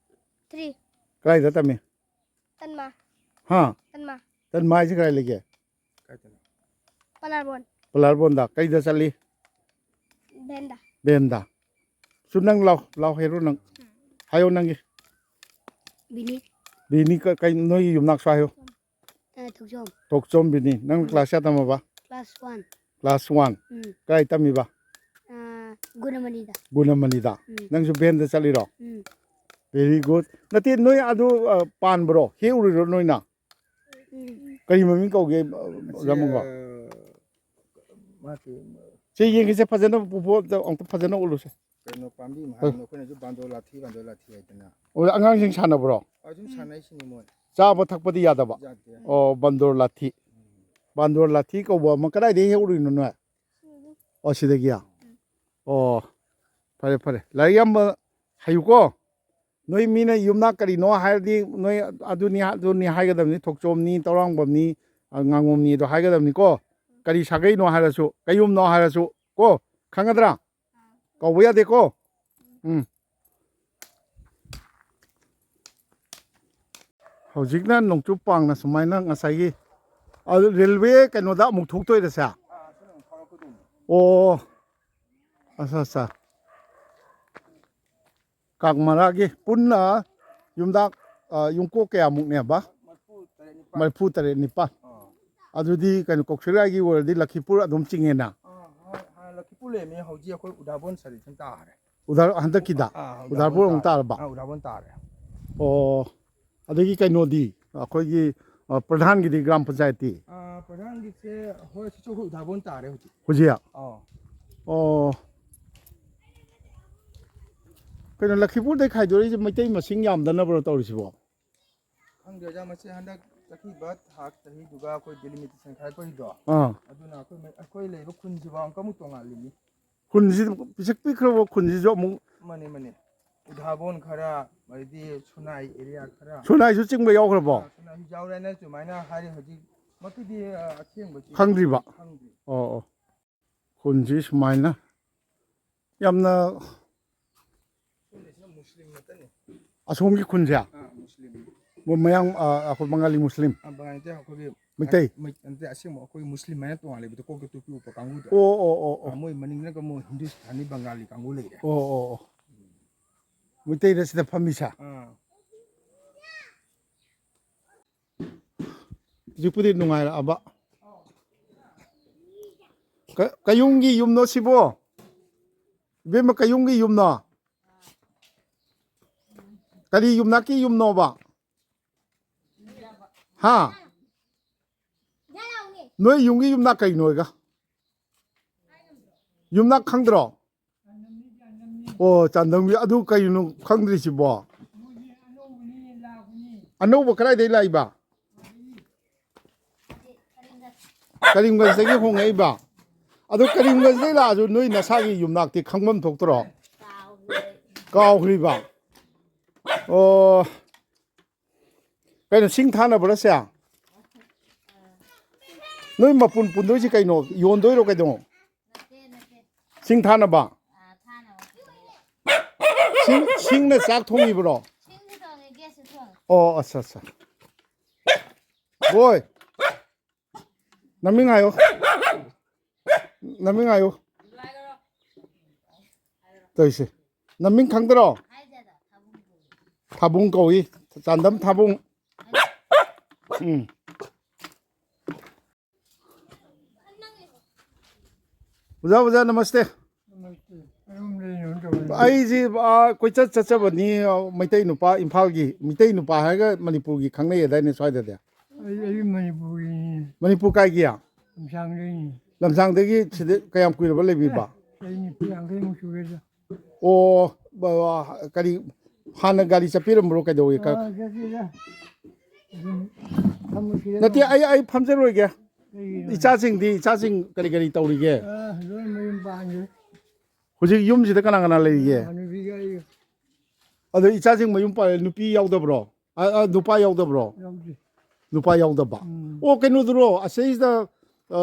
ꯊ꯭ꯔꯤ꯫ ꯀꯗꯥꯏꯗ ꯇꯝꯃꯤ? ꯇꯟꯃ꯫ ꯍꯥ? ꯇꯟꯃ꯫ ꯇꯟꯃ ꯍꯥꯏꯁꯦ ꯀꯗꯥꯏ ꯂꯩꯒꯦ? ꯀꯥꯏꯗꯅꯣ? ꯄꯂꯥꯔꯕꯣꯟ꯫ ꯄꯂꯥꯔꯕꯣꯟꯗ꯫ ꯀꯩꯗ ꯆꯠꯂꯤ? ꯚꯦꯟꯗ꯫ ꯚꯦꯟꯗ꯫ ꯁꯨ ꯅꯪ ꯂꯥꯎ, ꯂꯥꯎ ꯍꯦꯔꯣ ꯅꯪ꯫ ꯍꯥꯏꯌꯣ ꯅꯪꯒꯤ꯫ ꯕꯤꯅꯤ꯫ ꯕꯤꯅꯤ ꯀ-, ꯀꯩ, ꯅꯣꯏꯒꯤ ꯌꯨꯝꯅꯥꯛꯁꯨ ꯍꯥꯏꯌꯣ꯫ ꯑ, ꯊꯣꯛꯆꯣꯝ꯫ ꯊꯣꯛꯆꯣꯝ ꯕꯤꯅꯤ꯫ ꯅꯪ ꯎꯝ꯫ ꯀ꯭ꯂꯥꯁ ꯀꯌꯥ ꯇꯝꯃꯕ? Class one. Class one. ꯎꯝ꯫ ꯀꯥꯏ ꯇꯝꯃꯤꯕ? ꯑ, ꯒꯨꯅꯃꯅꯤꯗ꯫ ꯒꯨꯅꯃꯅꯤꯗ꯫ ꯎꯝ꯫ ꯅꯪꯁꯨ ꯚꯦꯟꯗ ꯆꯠꯂꯤꯔꯣ? ꯎꯝ꯫ Very good꯫ ꯅꯠꯇꯦ, ꯅꯣꯏ ꯑꯗꯨ, ꯑ, ꯄꯥꯟꯕ꯭ꯔꯣ? ꯍꯦꯛꯎꯔꯤꯔꯣ ꯅꯣꯏꯅ? ꯎꯝ꯫ ꯀꯔꯤ ꯃꯃꯤꯡ ꯀꯧꯒꯦ, ꯑ, ꯑꯁꯤ, ꯑꯣꯖꯥ ꯃꯪꯒꯣꯜ? ꯑ, ꯃꯥꯒꯤ ꯁꯤ ꯌꯦꯡꯒꯦꯁꯦ ꯐꯖꯅ, ꯄꯨꯄꯨ ꯑꯝꯇ, ꯑꯝꯇ ꯐꯖꯅ ꯎꯠꯂꯨꯁꯦ꯫ ꯀꯩꯅꯣ ꯄꯥꯝꯕꯤ ꯑꯃ ꯍꯣꯏ꯫ ꯍꯥꯏꯕꯅꯦ, ꯑꯩꯈꯣꯏꯅꯁꯨ ꯕꯥꯟꯗꯣ ꯂꯥꯊꯤ, ꯕꯥꯟꯗꯣ ꯂꯥꯊꯤ ꯍꯥꯏꯗꯅ꯫ ꯑꯣ, ꯑꯉꯥꯡꯁꯤꯡ ꯁꯥꯟꯅꯕ꯭ꯔꯣ? ꯑꯗꯨꯝ ꯁꯥꯟꯅꯩꯁꯤꯅꯤ ꯃꯣꯏ꯫ ꯆꯥꯕ ꯊꯛꯄꯗꯤ ꯌꯥꯗꯕ? ꯌꯥꯗꯦ꯫ ꯑꯣ, ꯕꯥꯟꯗꯣꯔ ꯂꯥꯊꯤ꯫ ꯎꯝ꯫ ꯕꯥꯟꯗꯣꯔ ꯂꯥꯊꯤ ꯀꯧꯕ ꯑꯃ ꯀꯗꯥꯏꯗꯒꯤ ꯍꯦꯛꯎꯔꯤꯅꯣ ꯅꯣꯏ? ꯁꯤꯗꯒꯤ꯫ ꯑꯣ, ꯁꯤꯗꯒꯤ? ꯎꯝ꯫ ꯑꯣ, ꯐꯔꯦ, ꯐꯔꯦ꯫ ꯂꯥꯏꯔꯤꯛ ꯌꯥꯝꯕ ꯍꯩꯌꯨꯀꯣ꯫ ꯅꯣꯏ ꯃꯤꯅ ꯌꯨꯝꯅꯥꯛ ꯀꯔꯤꯅꯣ ꯍꯥꯏꯔꯗꯤ ꯅꯣꯏ ꯑꯗꯨꯅꯤ, ꯑꯗꯨꯅꯤ ꯍꯥꯏꯒꯗꯕꯅꯤ, ꯊꯣꯛꯆꯣꯝꯅꯤ, ꯇꯧꯔꯥꯡꯕꯝꯅꯤ, ꯑ, ꯉꯥꯉꯣꯝꯅꯤꯗꯣ ꯍꯥꯏꯒꯗꯕꯅꯤꯀꯣ꯫ ꯀꯔꯤ ꯁꯥꯒꯩꯅꯣ ꯍꯥꯏꯔꯁꯨ, ꯀꯌꯨꯝꯅꯣ ꯍꯥꯏꯔꯁꯨ ꯀꯣ, ꯈꯪꯒꯗ꯭ꯔꯥ? ꯀꯧꯕ ꯌꯥꯗꯦꯀꯣ꯫ ꯎꯝ꯫ ꯍꯧꯖꯤꯛꯅ ꯅꯣꯡꯆꯨꯞ ꯄꯥꯡꯅ ꯁꯨꯃꯥꯏꯅ ꯉꯁꯥꯏꯒꯤ, ꯑꯗꯨ ꯔꯦꯜꯋꯦ ꯀꯩꯅꯣꯗ ꯑꯃꯨꯛ ꯊꯣꯛꯇꯣꯏꯔꯁꯦ? ꯑꯣ, ꯑꯠꯆꯥ, ꯑꯠꯆꯥ꯫ ꯀꯥꯛꯃꯔꯥꯒꯤ ꯄꯨꯟꯅ ꯌꯨꯝꯗꯥꯛ, ꯑ, ꯌꯨꯝꯀꯣꯛ ꯀꯌꯥꯃꯨꯛꯅꯦꯕ? ꯃꯔꯤꯐꯨ ꯇꯔꯦꯠ ꯅꯤꯄꯥꯜ꯫ ꯃꯔꯤꯐꯨ ꯇꯔꯦꯠ ꯅꯤꯄꯥꯜ꯫ ꯑꯥ꯫ ꯑꯗꯨꯗꯤ ꯀꯩꯅꯣ, ꯀꯧꯁꯤꯔꯥꯏꯒꯤ ꯑꯣꯏꯔꯗꯤ ꯂꯈꯤꯄꯨꯔ ꯑꯗꯨꯝ ꯆꯤꯡꯉꯦꯅ? ꯑꯥ, ꯍꯣꯏ, ꯍꯥꯟꯅ ꯂꯈꯤꯄꯨꯔ ꯂꯩꯔꯝꯃꯤ, ꯍꯧꯖꯤꯛ ꯑꯩꯈꯣꯏ ꯎꯗꯥꯕꯣꯟ ꯁꯥꯏꯠꯇ ꯁꯨꯝ ꯇꯥꯈ꯭ꯔꯦ꯫ ꯎꯗꯥ-, ꯍꯟꯗꯛꯀꯤꯗ? ꯑꯥ, ꯎꯗꯥꯕꯣꯟ ꯎꯗꯥꯕꯣꯟ ꯑꯃꯨꯛ ꯇꯥꯔꯦ꯫ ꯇꯥꯔꯕ? ꯑꯥ, ꯎꯗꯥꯕꯣꯟ ꯇꯥꯔꯦ꯫ ꯑꯣ, ꯑꯗꯒꯤ ꯀꯩꯅꯣꯗꯤ, ꯑꯩꯈꯣꯏꯒꯤ, ꯑ, ꯄ꯭ꯔꯙꯥꯟꯒꯤꯗꯤ, ꯒ꯭ꯔꯥꯝ ꯄꯟꯆꯥꯌꯠꯇꯤ? ꯑꯥ, ꯄ꯭ꯔꯙꯥꯟꯒꯤꯁꯦ, ꯍꯣꯏ, ꯁꯤꯁꯨ ꯑꯩꯈꯣꯏ ꯎꯗꯥꯕꯣꯟ ꯇꯥꯔꯦ ꯍꯧꯖꯤꯛ꯫ ꯍꯧꯖꯤꯛ? ꯑꯥ꯫ ꯑꯣ꯫ ꯀꯩꯅꯣ, ꯂꯈꯤꯄꯨꯔꯗꯩ ꯈꯥꯏꯗꯣꯔꯛꯏꯁꯦ ꯃꯩꯇꯩ ꯃꯁꯤꯡ ꯌꯥꯝꯗꯅꯕ꯭ꯔꯣ ꯇꯧꯔꯤꯁꯤꯕꯣ? ꯈꯪꯗꯦ ꯑꯣꯖꯥ, ꯃꯁꯤ ꯍꯟꯗꯛ ꯆꯠꯈꯤꯕ ꯊꯥ ꯆꯍꯤꯗꯨꯒ ꯑꯩꯈꯣꯏ ꯗꯤꯂꯤꯃꯤꯇꯦꯁꯟ ꯈꯥꯏꯔꯛꯄꯒꯤꯗꯣ, ꯑꯥ꯫ ꯑꯗꯨꯅ ꯑꯩꯈꯣꯏ ꯃ-, ꯑꯩꯈꯣꯏ ꯂꯩꯕ ꯈꯨꯟꯁꯤꯐꯥꯎ ꯑꯃꯨꯛꯀ ꯑꯃꯨꯛ ꯇꯣꯉꯥꯜꯂꯤꯅꯤ꯫ ꯈꯨꯟꯁꯤ ꯄꯤꯁꯛ ꯄꯤꯛꯈ꯭ꯔꯕ ꯈꯨꯟꯁꯤꯁꯨ ꯑꯃꯨꯛ ꯃꯥꯅꯦ, ꯃꯥꯅꯦ꯫ ꯎꯙꯥꯕꯣꯟ ꯈꯔ, ꯑꯗꯩꯗꯤ ꯁꯨꯅꯥꯏ ꯑꯦꯔꯤꯌꯥ ꯈꯔ꯫ ꯁꯨꯅꯥꯏꯁꯨ ꯆꯤꯡꯕ ꯌꯥꯎꯈ꯭ꯔꯕꯣ? ꯑꯥ, ꯁꯨꯅꯥꯏꯁꯨ ꯌꯥꯎꯔꯦꯅ ꯁꯨꯃꯥꯏꯅ ꯍꯥꯏꯔꯦ꯫ ꯍꯧꯖꯤꯛꯃꯛꯀꯤꯗꯤ, ꯑ, ꯑꯁꯦꯡꯕꯁꯤ ꯈꯪꯗ꯭ꯔꯤꯕ? ꯈꯪꯗ꯭ꯔꯤ꯫ ꯑꯣ, ꯑꯣ꯫ ꯈꯨꯟꯁꯤ ꯁꯨꯃꯥꯏꯅ ꯌꯥꯝꯅ ꯁꯣꯝꯒꯤꯁꯤꯅ ꯃꯨꯁꯂꯤꯝ ꯉꯥꯛꯇꯅꯤ꯫ ꯑꯁꯣꯝꯒꯤ ꯈꯨꯟꯁꯦ? ꯑꯥ, ꯃꯨꯁꯂꯤꯝ꯫ ꯃꯣꯏ ꯃꯌꯥꯡ, ꯑ, ꯑꯩꯈꯣꯏ ꯕꯪꯒꯥꯂꯤ ꯃꯨꯁꯂꯤꯝ? ꯑꯥ, ꯕꯪꯒꯥꯂꯤ ꯅꯠꯇꯦ, ꯑꯩꯈꯣꯏꯒꯤ ꯃꯩꯇꯩ? ꯃꯩ-, ꯅꯠꯇꯦ, ꯑꯁꯦꯡꯕ ꯑꯩꯈꯣꯏ ꯃꯨꯁꯂꯤꯝ ꯍꯥꯏꯅ ꯇꯣꯉꯥꯟ ꯂꯩꯕꯗꯣ, ꯀꯣꯛꯇ ꯇꯨꯄꯤ ꯎꯞꯄ ꯀꯥꯡꯕꯨꯗꯣ꯫ ꯑꯣ, ꯑꯣ, ꯑꯣ, ꯑꯣ꯫ ꯑꯥ, ꯃꯣꯏ ꯃꯅꯤꯡꯗꯒ ꯑꯃꯨꯛ ꯍꯤꯟꯗꯨꯁꯇꯥꯅꯤ ꯕꯪꯒꯥꯂꯤ ꯀꯥꯡꯕꯨ ꯂꯩꯔꯦ꯫ ꯑꯣ, ꯑꯣ, ꯑꯣ꯫ ꯃꯩꯇꯩꯗ ꯁꯤꯗ ꯐꯝꯃꯤꯁꯦ? ꯑꯥ꯫ ꯍꯧꯖꯤꯛꯄꯨꯗꯤ ꯅꯨꯡꯉꯥꯏꯔꯛꯑꯕ꯫ ꯀ-, ꯀꯌꯨꯝꯒꯤ ꯌꯨꯝꯅꯣ ꯁꯤꯕꯣ? ꯏꯕꯦꯝꯃ, ꯀꯌꯨꯝꯒꯤ ꯌꯨꯝꯅꯣ? ꯀꯔꯤ ꯌꯨꯝꯅꯥꯛꯀꯤ ꯌꯨꯝꯅꯣꯕ? ꯍꯥ? ꯅꯣꯏ ꯌꯨꯝꯒꯤ ꯌꯨꯝꯅꯥꯛ ꯀꯩꯅꯣ ꯑꯣꯏꯒ? ꯌꯨꯝꯅꯥꯛ ꯈꯪꯗ꯭ꯔꯣ? ꯑꯣ, ꯆꯥꯟꯗꯝꯒꯤ꯫ ꯑꯗꯨ ꯀꯩꯅꯣ ꯈꯪꯗ꯭ꯔꯤꯁꯤꯕꯣ? ꯑꯅꯧꯕ ꯀꯗꯥꯏꯗꯒꯤ ꯂꯥꯛꯏꯕ? ꯀꯔꯤꯝꯒꯟꯖꯗꯒꯤ ꯍꯣꯡꯉꯛꯏꯕ? ꯑꯗꯨ ꯀꯔꯤꯝꯒꯟꯖꯗꯒꯤ ꯂꯥꯛꯑꯁꯨ ꯅꯣꯏ ꯅꯁꯥꯒꯤ ꯌꯨꯝꯅꯥꯛꯇꯤ ꯈꯪꯐꯝ ꯊꯣꯛꯇ꯭ꯔꯣ? ꯀꯥꯎꯈ꯭ꯔꯤꯕ? ꯑꯣ, ꯀꯩꯅꯣ, ꯁꯤꯡ ꯊꯥꯅꯕ꯭ꯔꯥ ꯁꯦ? ꯅꯣꯏ ꯃꯄꯨꯟ ꯄꯨꯟꯗꯣꯏꯁꯤ ꯀꯩꯅꯣ? ꯌꯣꯟꯗꯣꯏꯔꯣ ꯀꯩꯗꯧꯅꯣ? ꯁꯤꯡ ꯊꯥꯅꯕ? ꯁꯤꯡ, ꯁꯤꯡꯅ ꯆꯥꯛ ꯊꯣꯡꯉꯤꯕ꯭ꯔꯣ? ꯑꯣ, ꯑꯠꯆꯥ, ꯑꯠꯆꯥ꯫ ꯍꯣꯏ꯫ ꯅꯃꯤꯡ ꯍꯥꯏꯌꯣ꯫ ꯅꯃꯤꯡ ꯍꯥꯏꯌꯣ꯫ ꯇꯧꯔꯤꯁꯦ꯫ ꯅꯃꯤꯡ ꯈꯪꯗ꯭ꯔꯣ? ꯊꯥꯕꯨꯡ ꯀꯧꯏ꯫ ꯆꯥꯟꯗꯝ ꯊꯥꯕꯨꯡ꯫ ꯎꯝ꯫ ꯑꯣꯖꯥ, ꯑꯣꯖꯥ, ꯅꯃꯁꯇꯦ꯫ ꯅꯃꯁꯇꯦ꯫ ꯀꯔꯝ ꯂꯩꯔꯤꯅꯣ ꯇꯧꯔꯤꯁꯦ? ꯑꯩꯁꯤ, ꯑꯥ, ꯀꯣꯏꯆꯠ ꯆꯠꯆꯕꯅꯤ, ꯑꯥ, ꯃꯩꯇꯩ ꯅꯨꯄꯥ, ꯏꯝꯐꯥꯜꯒꯤ ꯃꯩꯇꯩ ꯅꯨꯄꯥ ꯍꯥꯏꯔꯒ ꯃꯅꯤꯄꯨꯔꯒꯤ ꯈꯪꯅꯩ ꯑꯗꯥꯏꯅꯦ ꯁ꯭ꯋꯥꯏꯗꯗꯤ? ꯑꯩ, ꯑꯩ ꯃꯅꯤꯄꯨꯔꯒꯤꯅꯤ꯫ ꯃꯅꯤꯄꯨꯔ ꯀꯥꯏꯒꯤ? ꯂꯝꯁꯥꯡꯗꯒꯤꯅꯤ꯫ ꯂꯝꯁꯥꯡꯗꯒꯤ ꯁꯤꯗ ꯀꯌꯥꯝ ꯀꯨꯏꯔꯕ ꯂꯩꯕꯤꯕ? ꯆꯍꯤ ꯅꯤꯐꯨ ꯌꯥꯡꯈꯩꯃꯨꯛ ꯁꯨꯔꯦꯗ꯫ ꯑꯣ, ꯕ-, ꯀꯔꯤ, ꯍꯥꯟꯅ ꯒꯥꯔꯤ ꯆꯠꯄꯤꯔꯝꯕ꯭ꯔꯣ, ꯀꯩꯗꯧꯋꯤ? ꯀ- ꯑꯥ, ꯆꯠꯇꯦꯗ꯫ ꯅꯠꯇꯦ, ꯑꯩ ꯑꯩ ꯐꯝꯖꯔꯣꯏꯒꯦ꯫ ꯏꯆꯥꯁꯤꯡꯗꯤ, ꯏꯆꯥꯁꯤꯡ ꯀꯔꯤ ꯀꯔꯤ ꯇꯧꯔꯤꯒꯦ? ꯑ, ꯂꯣꯏ ꯃꯌꯨꯝ ꯄꯥꯟꯈ꯭ꯔꯦ꯫ ꯍꯧꯖꯤꯛ ꯌꯨꯝꯁꯤꯗ ꯀꯅꯥ ꯀꯅꯥ ꯂꯩꯔꯤꯒꯦ? ꯍꯅꯨꯕꯤꯒ ꯑꯩꯒ꯫ ꯑꯗꯣ ꯏꯆꯥꯁꯤꯡ ꯃꯌꯨꯝ ꯄꯥꯜꯂꯦ, ꯅꯨꯄꯤ ꯌꯥꯎꯗꯕ꯭ꯔꯣ? ꯑ, ꯑ, ꯅꯨꯄꯥ ꯌꯥꯎꯗꯕ꯭ꯔꯣ? ꯌꯥꯎꯗꯦ꯫ ꯅꯨꯄꯥ ꯌꯥꯎꯗꯕ? ꯎꯝ꯫ ꯑꯣ, ꯀꯩꯅꯣꯗꯨꯔꯣ, ꯑꯁꯤꯁꯤꯗ, ꯑ,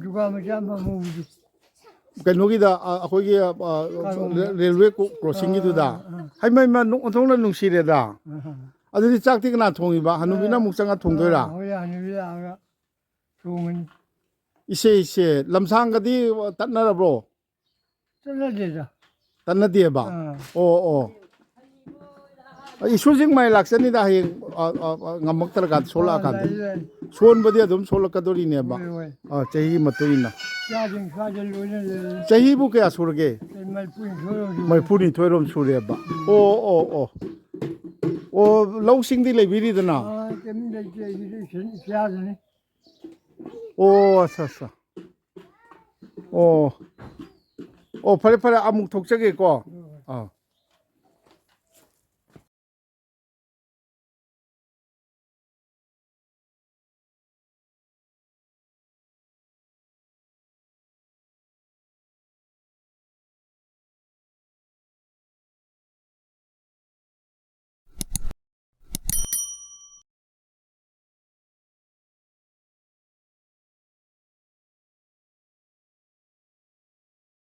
ꯗꯨꯀꯥꯟ ꯃꯆꯥ ꯑꯃ ꯐꯝꯍꯧꯕꯗꯨ꯫ ꯀꯩꯅꯣꯒꯤꯗ, ꯑ, ꯑꯩꯈꯣꯏꯒꯤ, ꯑ, ꯀꯥꯔꯣꯡꯗ꯫ ꯔꯦꯜꯋꯦ ꯀ꯭ꯔꯣꯁꯤꯡꯒꯤꯗꯨꯗ? ꯑꯥ, ꯑꯥ꯫ ꯍꯩꯃ, ꯍꯩꯃ, ꯑꯣꯟꯊꯣꯛꯅ ꯅꯨꯡꯁꯤꯔꯦꯗ꯫ ꯑꯥ꯫ ꯑꯗꯨꯗꯤ ꯆꯥꯛꯇꯤ ꯀꯅꯥ ꯊꯣꯡꯉꯤꯕ? ꯍꯅꯨꯕꯤꯅ ꯑꯃꯨꯛ ꯆꯪꯉ ꯊꯣꯡꯗꯣꯏꯔꯥ? ꯑꯥ, ꯍꯣꯏ, ꯍꯅꯨꯕꯤ ꯂꯥꯛꯑꯒ ꯊꯣꯡꯉꯅꯤ꯫ ꯏꯁꯦ, ꯏꯁꯦ, ꯂꯝꯁꯥꯡꯒꯗꯤ ꯇꯠꯅꯔꯕ꯭ꯔꯣ? ꯆꯠꯅꯗꯦꯗ꯫ ꯇꯠꯅꯗꯦꯕ? ꯑꯥ꯫ ꯑꯣ, ꯑꯣ꯫ ꯏꯁꯨꯁꯤꯡ ꯃꯥꯏ ꯂꯥꯛꯆꯅꯤꯗ ꯍꯌꯦꯡ, ꯑ, ꯑ, ꯑ, ꯉꯝꯃꯛꯇ꯭ꯔꯀꯥꯟꯗ, ꯁꯣꯛꯂꯛꯑꯀꯥꯟꯗ꯫ ꯑꯥ, ꯂꯥꯛꯏ, ꯂꯥꯛꯏ꯫ ꯁꯣꯟꯕꯗꯤ ꯑꯗꯨꯝ ꯁꯣꯛꯂꯛꯀꯗꯣꯔꯤꯅꯦꯕ꯫ ꯍꯣꯏ, ꯍꯣꯏ꯫ ꯑꯥ, ꯆꯍꯤꯒꯤ ꯃꯇꯨꯡ ꯏꯟꯅ꯫ ꯆꯥꯁꯤꯡ ꯁ꯭ꯋꯥꯏꯗ ꯂꯣꯏꯅ ꯂꯩꯔꯦ꯫ ꯆꯍꯤꯕꯨ ꯀꯌꯥ ꯁꯨꯔꯒꯦ? ꯃꯔꯤꯐꯨꯅꯤꯊꯣꯏ ꯑꯣꯏꯔꯝꯒꯅꯤ꯫ ꯃꯔꯤꯐꯨꯅꯤꯊꯣꯏꯔꯣꯝ ꯁꯨꯔꯦꯕ꯫ ꯑꯣ, ꯑꯣ, ꯑꯣ꯫ ꯑꯣ, ꯂꯧꯁꯤꯡꯗꯤ ꯂꯩꯕꯤꯔꯤꯗꯅ? ꯑꯥ, ꯀꯩꯝ ꯂꯩꯇꯦ, ꯑꯩꯒꯤꯗꯤ ꯏꯁꯟ ꯏꯆꯥꯗꯅꯤ꯫ ꯑꯣ, ꯑꯠꯆꯥ, ꯑꯠꯆꯥ꯫ ꯑꯣ꯫ ꯑꯣ, ꯐꯔꯦ, ꯐꯔꯦ, ꯑꯃꯨꯛ ꯊꯣꯛꯆꯒꯦꯀꯣ꯫ ꯍꯣꯏ, ꯍꯣꯏ꯫ ꯑꯥ꯫